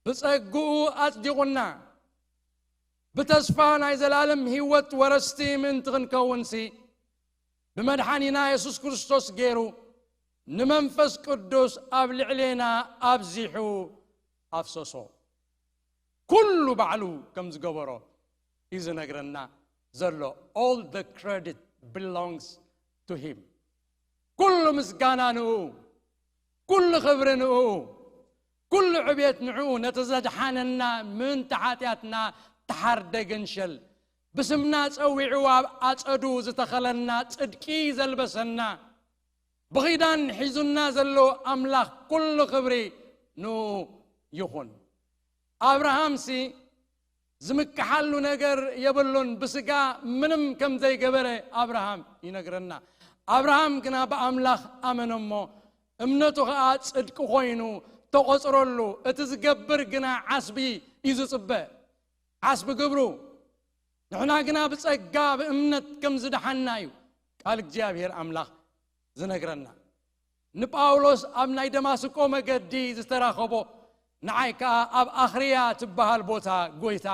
ብጸግኡ ኣጽዲቑና፣ ብተስፋ ናይ ዘላለም ህይወት ወረስቲ ምእንቲ ክንከውንሲ፣ ብመድሓኒና የሱስ ክርስቶስ ገይሩ ንመንፈስ ቅዱስ ኣብ ልዕሌና ኣብዚሑ ኣፍሰሶ። ኩሉ ባዕሉ ከም ዝገበሮ እዩ ዝነግረና ዘሎ። All the credit belongs to him። ኩሉ ምስጋና ንኡ፣ ኩሉ ክብሪ ንኡ፣ ኩሉ ዕቤት ንኡ። ነቲ ዘድሓነና፣ ምእንቲ ሓጢኣትና ተሓርደ ገንሸል፣ ብስምና ጸዊዑ ኣብ ኣጸዱ ዝተኸለና ጽድቂ ዘልበሰና፣ ብኺዳን ሒዙና ዘሎ ኣምላኽ ኩሉ ክብሪ ንኡ ይኹን። ኣብርሃምሲ ዝምክሓሉ ነገር የብሉን። ብስጋ ምንም ከም ዘይገበረ ኣብርሃም ይነግረና። ኣብርሃም ግና ብኣምላኽ ኣመነ እሞ፣ እምነቱ ኸኣ ጽድቂ ኾይኑ ተቖጽረሉ። እቲ ዝገብር ግና ዓስቢ እዩ ዝጽበ። ዓስቢ ግብሩ። ንሕና ግና ብጸጋ ብእምነት ከም ዝደሓንና እዩ ቃል እግዚኣብሔር ኣምላኽ ዝነግረና። ንጳውሎስ ኣብ ናይ ደማስቆ መገዲ ዝተራኸቦ፣ ንዓይ ከኣ ኣብ ኣኽርያ ትበሃል ቦታ ጐይታ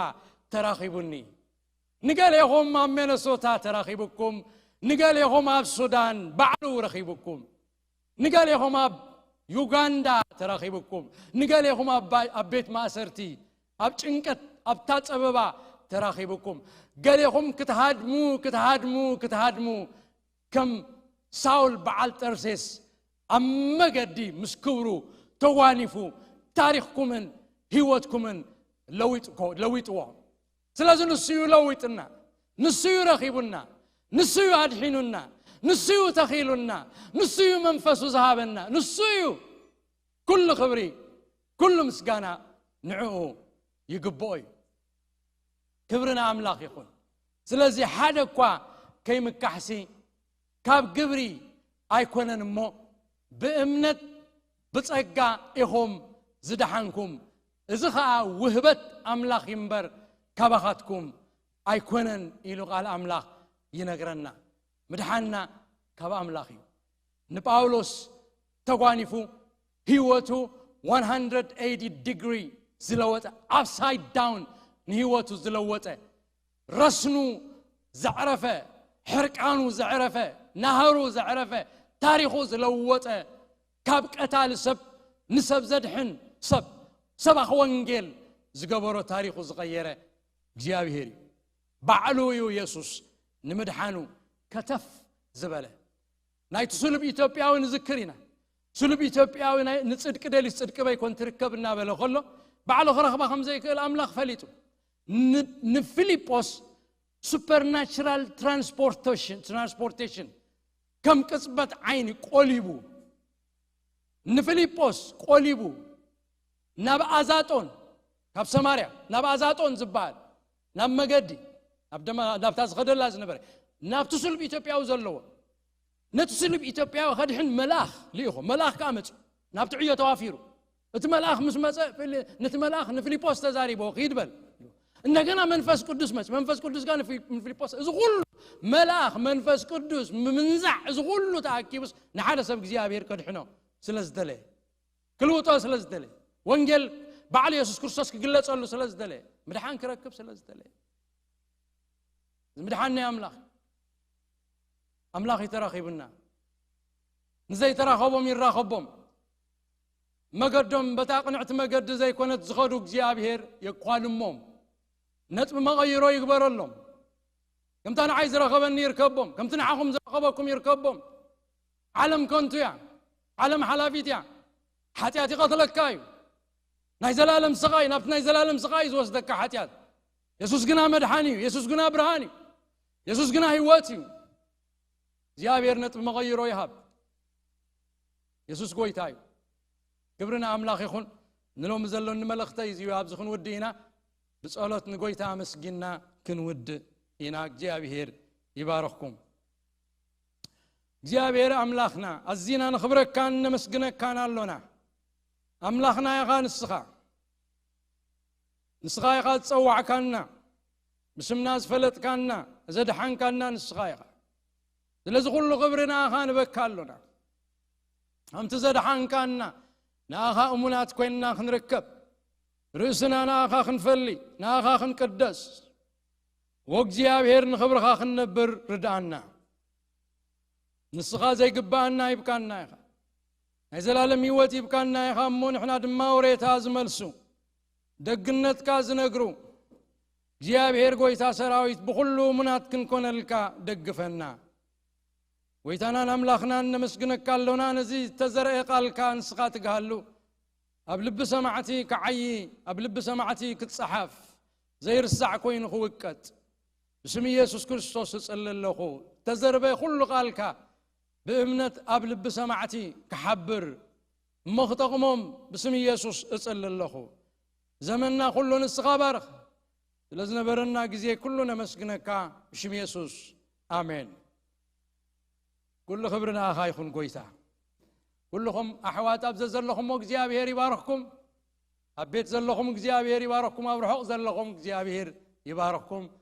ተራኺቡኒ። ንገሌኹም ኣብ ሚነሶታ ተራኺብኩም፣ ንገሌኹም ኣብ ሱዳን ባዕሉ ረኺብኩም፣ ንገሌኹም ኣብ ዩጋንዳ ተራኺብኩም፣ ንገሌኹም ኣብ ባ-፣ ኣብ ቤት ማእሰርቲ፣ ኣብ ጭንቀት፣ ኣብታ ጸበባ ተራኺብኩም፣ ገሌኹም ክትሃድሙ፣ ክትሃድሙ፣ ክትሃድሙ፣ ከም ሳውል በዓል ጠርሴስ ኣብ መገዲ ምስ ክብሩ ተጓኒፉ ታሪኽኩምን ህይወትኩምን ለዊጥኮ-፣ ለዊጥዎ። ስለዚ ንሱ እዩ ለዊጥና፣ ንሱ እዩ ረኺቡና፣ ንሱ እዩ ኣድሒኑና፣ ንሱ እዩ ተኺሉና፣ ንሱ እዩ መንፈሱ ዝሃበና፣ ንሱ እዩ። ኩሉ ክብሪ፣ ኩሉ ምስጋና ንዕኡ ይግብኦ እዩ። ክብሪ ንኣምላኽ ይኹን። ስለዚ ሓደ እኳ ከይምካሕሲ ካብ ግብሪ ኣይኮነን እሞ፣ ብእምነት ብጸጋ ኢኹም ዝደሓንኩም፣ እዚ ኸኣ ውህበት ኣምላኽ እዩ እምበር፣ ካባኻትኩም ኣይኮነን ኢሉ ቃል ኣምላኽ ይነግረና። ምድሓንና ካብ ኣምላኽ እዩ። ንጳውሎስ ተጓኒፉ፣ ህይወቱ one hundred eighty ዲግሪ ዝለወጠ፣ ኣፕሳይድ ዳውን ንህይወቱ ዝለወጠ፣ ረስኑ ዘዕረፈ፣ ሕርቃኑ ዘዕረፈ፣ ናህሩ ዘዕረፈ፣ ታሪኹ ዝለወጠ፣ ካብ ቀታሊ ሰብ ንሰብ ዘድሕን ሰብ፣ ሰባኺ ወንጌል ዝገበሮ፣ ታሪኹ ዝቐየረ እግዚኣብሔር እዩ። ባዕሉ እዩ የሱስ ንምድሓኑ ከተፍ ዝበለ። ናይቲ ስሉብ ኢትዮጵያዊ ንዝክር ኢና። ስሉብ ኢትዮጵያዊ ናይ ንጽድቂ ደልዩ ጽድቂ በይኮን ትርከብ እናበለ ከሎ፣ ባዕሉ ክረኽባ ከም ዘይክእል ኣምላኽ ፈሊጡ፣ ን- ንፊልጶስ ሱፐርናቹራል ትራንስፖርቴሽን ትራንስፖርቴሽን ከም ቅጽበት ዓይኒ ቆሊቡ፣ ንፊልጶስ ቆሊቡ ናብ ኣዛጦን፣ ካብ ሰማርያ ናብ ኣዛጦን ዝበሃል ናብ መገዲ፣ ናብ ደማ- ናብታ ዝኸደላ ዝነበረ፣ ናብቲ ስሉብ ኢትዮጵያዊ ዘለዎ፣ ነቲ ስሉብ ኢትዮጵያዊ ከድሕን መልኣኽ ልኢኹ። መልኣኽ ከኣ መጽኡ፣ ናብቲ ዕዮ ተዋፊሩ። እቲ መልኣኽ ምስ መጸ፣ ፊል- ነቲ መልኣኽ ንፊልጶስ ተዛሪቦ፣ "ኪድ በል፣ እንደገና መንፈስ ቅዱስ መጽ መንፈስ ቅዱስ ጋር ንፊ- ንፊልጶስ፣ እዚ ኩሉ መልኣኽ፣ መንፈስ ቅዱስ፣ ምምንዛዕ፣ እዚ ኩሉ ተኣኪቡስ ንሓደ ሰብ እግዚኣብሔር ከድሕኖ ስለ ዝደለየ፣ ክልውጦ ስለ ዝደለየ፣ ወንጌል ባዕሉ የሱስ ክርስቶስ ክግለጸሉ ስለ ዝደለየ፣ ምድሓን ክረክብ ስለ ዝደለየ፣ እዚ ምድሓን ናይ ኣምላኽ፣ ኣምላኽ ይተራኺቡና። ንዘይተራኸቦም ይራኸቦም። መገዶም በታ ቅንዕቲ መገዲ ዘይኮነት ዝኸዱ እግዚኣብሔር የኳልሞም። ነጥቢ መቐይሮ ይግበረሎም። ከምታ ንዓይ ዝረኸበኒ ይርከቦም፣ ከምቲ ንዓኹም ዝረኸበኩም ይርከቦም። ዓለም ከንቱ እያ። ዓለም ሓላፊት እያ። ሓጢኣት ይቐትለካ እዩ። ናይ ዘላለም ስቓይ፣ ናብቲ ናይ ዘላለም ስቓይ እዩ ዝወስደካ ሓጢኣት። የሱስ ግና መድሓኒ እዩ። የሱስ ግና ብርሃን እዩ። የሱስ ግና ህይወት እዩ። እግዚኣብሔር ነጥቢ መቐይሮ ይሃብ። የሱስ ጎይታ እዩ። ክብሪ ንኣምላኽ ይኹን። ንሎሚ ዘሎኒ መልእኽተይ እዚ እዩ። ኣብዚ ክንውድእ ኢና። ብጸሎት ንጎይታ ኣመስጊና ክንውድእ ኢና። እግዚኣብሔር ይባርኽኩም። እግዚኣብሔር ኣምላኽና፣ ኣዚና ነኽብረካን ነመስግነካን ኣሎና። ኣምላኽና ኢኻ ንስኻ። ንስኻ ኢኻ ዝጸዋዕካና፣ ብስምና ዝፈለጥካና፣ ዘድሓንካና ንስኻ ኢኻ። ስለዚ ኩሉ ክብሪ ንኣኻ ንበካ ኣሎና። ከምቲ ዘድሓንካና፣ ንኣኻ እሙናት ኮይንና ክንርከብ፣ ርእስና ንኣኻ ክንፈሊ፣ ንኣኻ ክንቅደስ፣ ወእግዚኣብሔር ንኽብርኻ ክንነብር ርድኣና። ንስኻ ዘይግብኣና ሂብካና ኢኻ። ናይ ዘላለም ህይወት ሂብካና ኢኻ እሞ፣ ንሕና ድማ ወሬታ ዝመልሱ፣ ደግነትካ ዝነግሩ፣ እግዚኣብሔር ጎይታ ሰራዊት፣ ብኹሉ እሙናት ክንኮነልካ ደግፈና። ጎይታናን ኣምላኽናን ነመስግነካ ኣሎና። ነዚ ዝተዘርአ ቃልካ ንስኻ ትግሃሉ፣ ኣብ ልቢ ሰማዕቲ ክዓዪ፣ ኣብ ልቢ ሰማዕቲ ክጸሓፍ፣ ዘይርሳዕ ኮይኑ ክውቀጥ፣ ብስም ኢየሱስ ክርስቶስ እጽሊ ኣለኹ። እተዘርበ ኩሉ ቃልካ ብእምነት ኣብ ልቢ ሰማዕቲ ክሓብር፣ እሞ ክጠቕሞም ብስም ኢየሱስ እጽሊ ኣለኹ። ዘመንና ኩሉ ንስኻ ባርኽ። ስለ ዝነበረና ግዜ ኩሉ ነመስግነካ ብሽም የሱስ፣ ኣሜን። ኩሉ ክብሪ ንኣኻ ይኹን ጎይታ። ኩልኹም ኣሕዋት ኣብ ዘዘለኹሞ እግዚኣብሔር ይባርኽኩም። ኣብ ቤት ዘለኹም እግዚኣብሔር ይባርኽኩም። ኣብ ርሑቕ ዘለኹም እግዚኣብሔር ይባርኽኩም።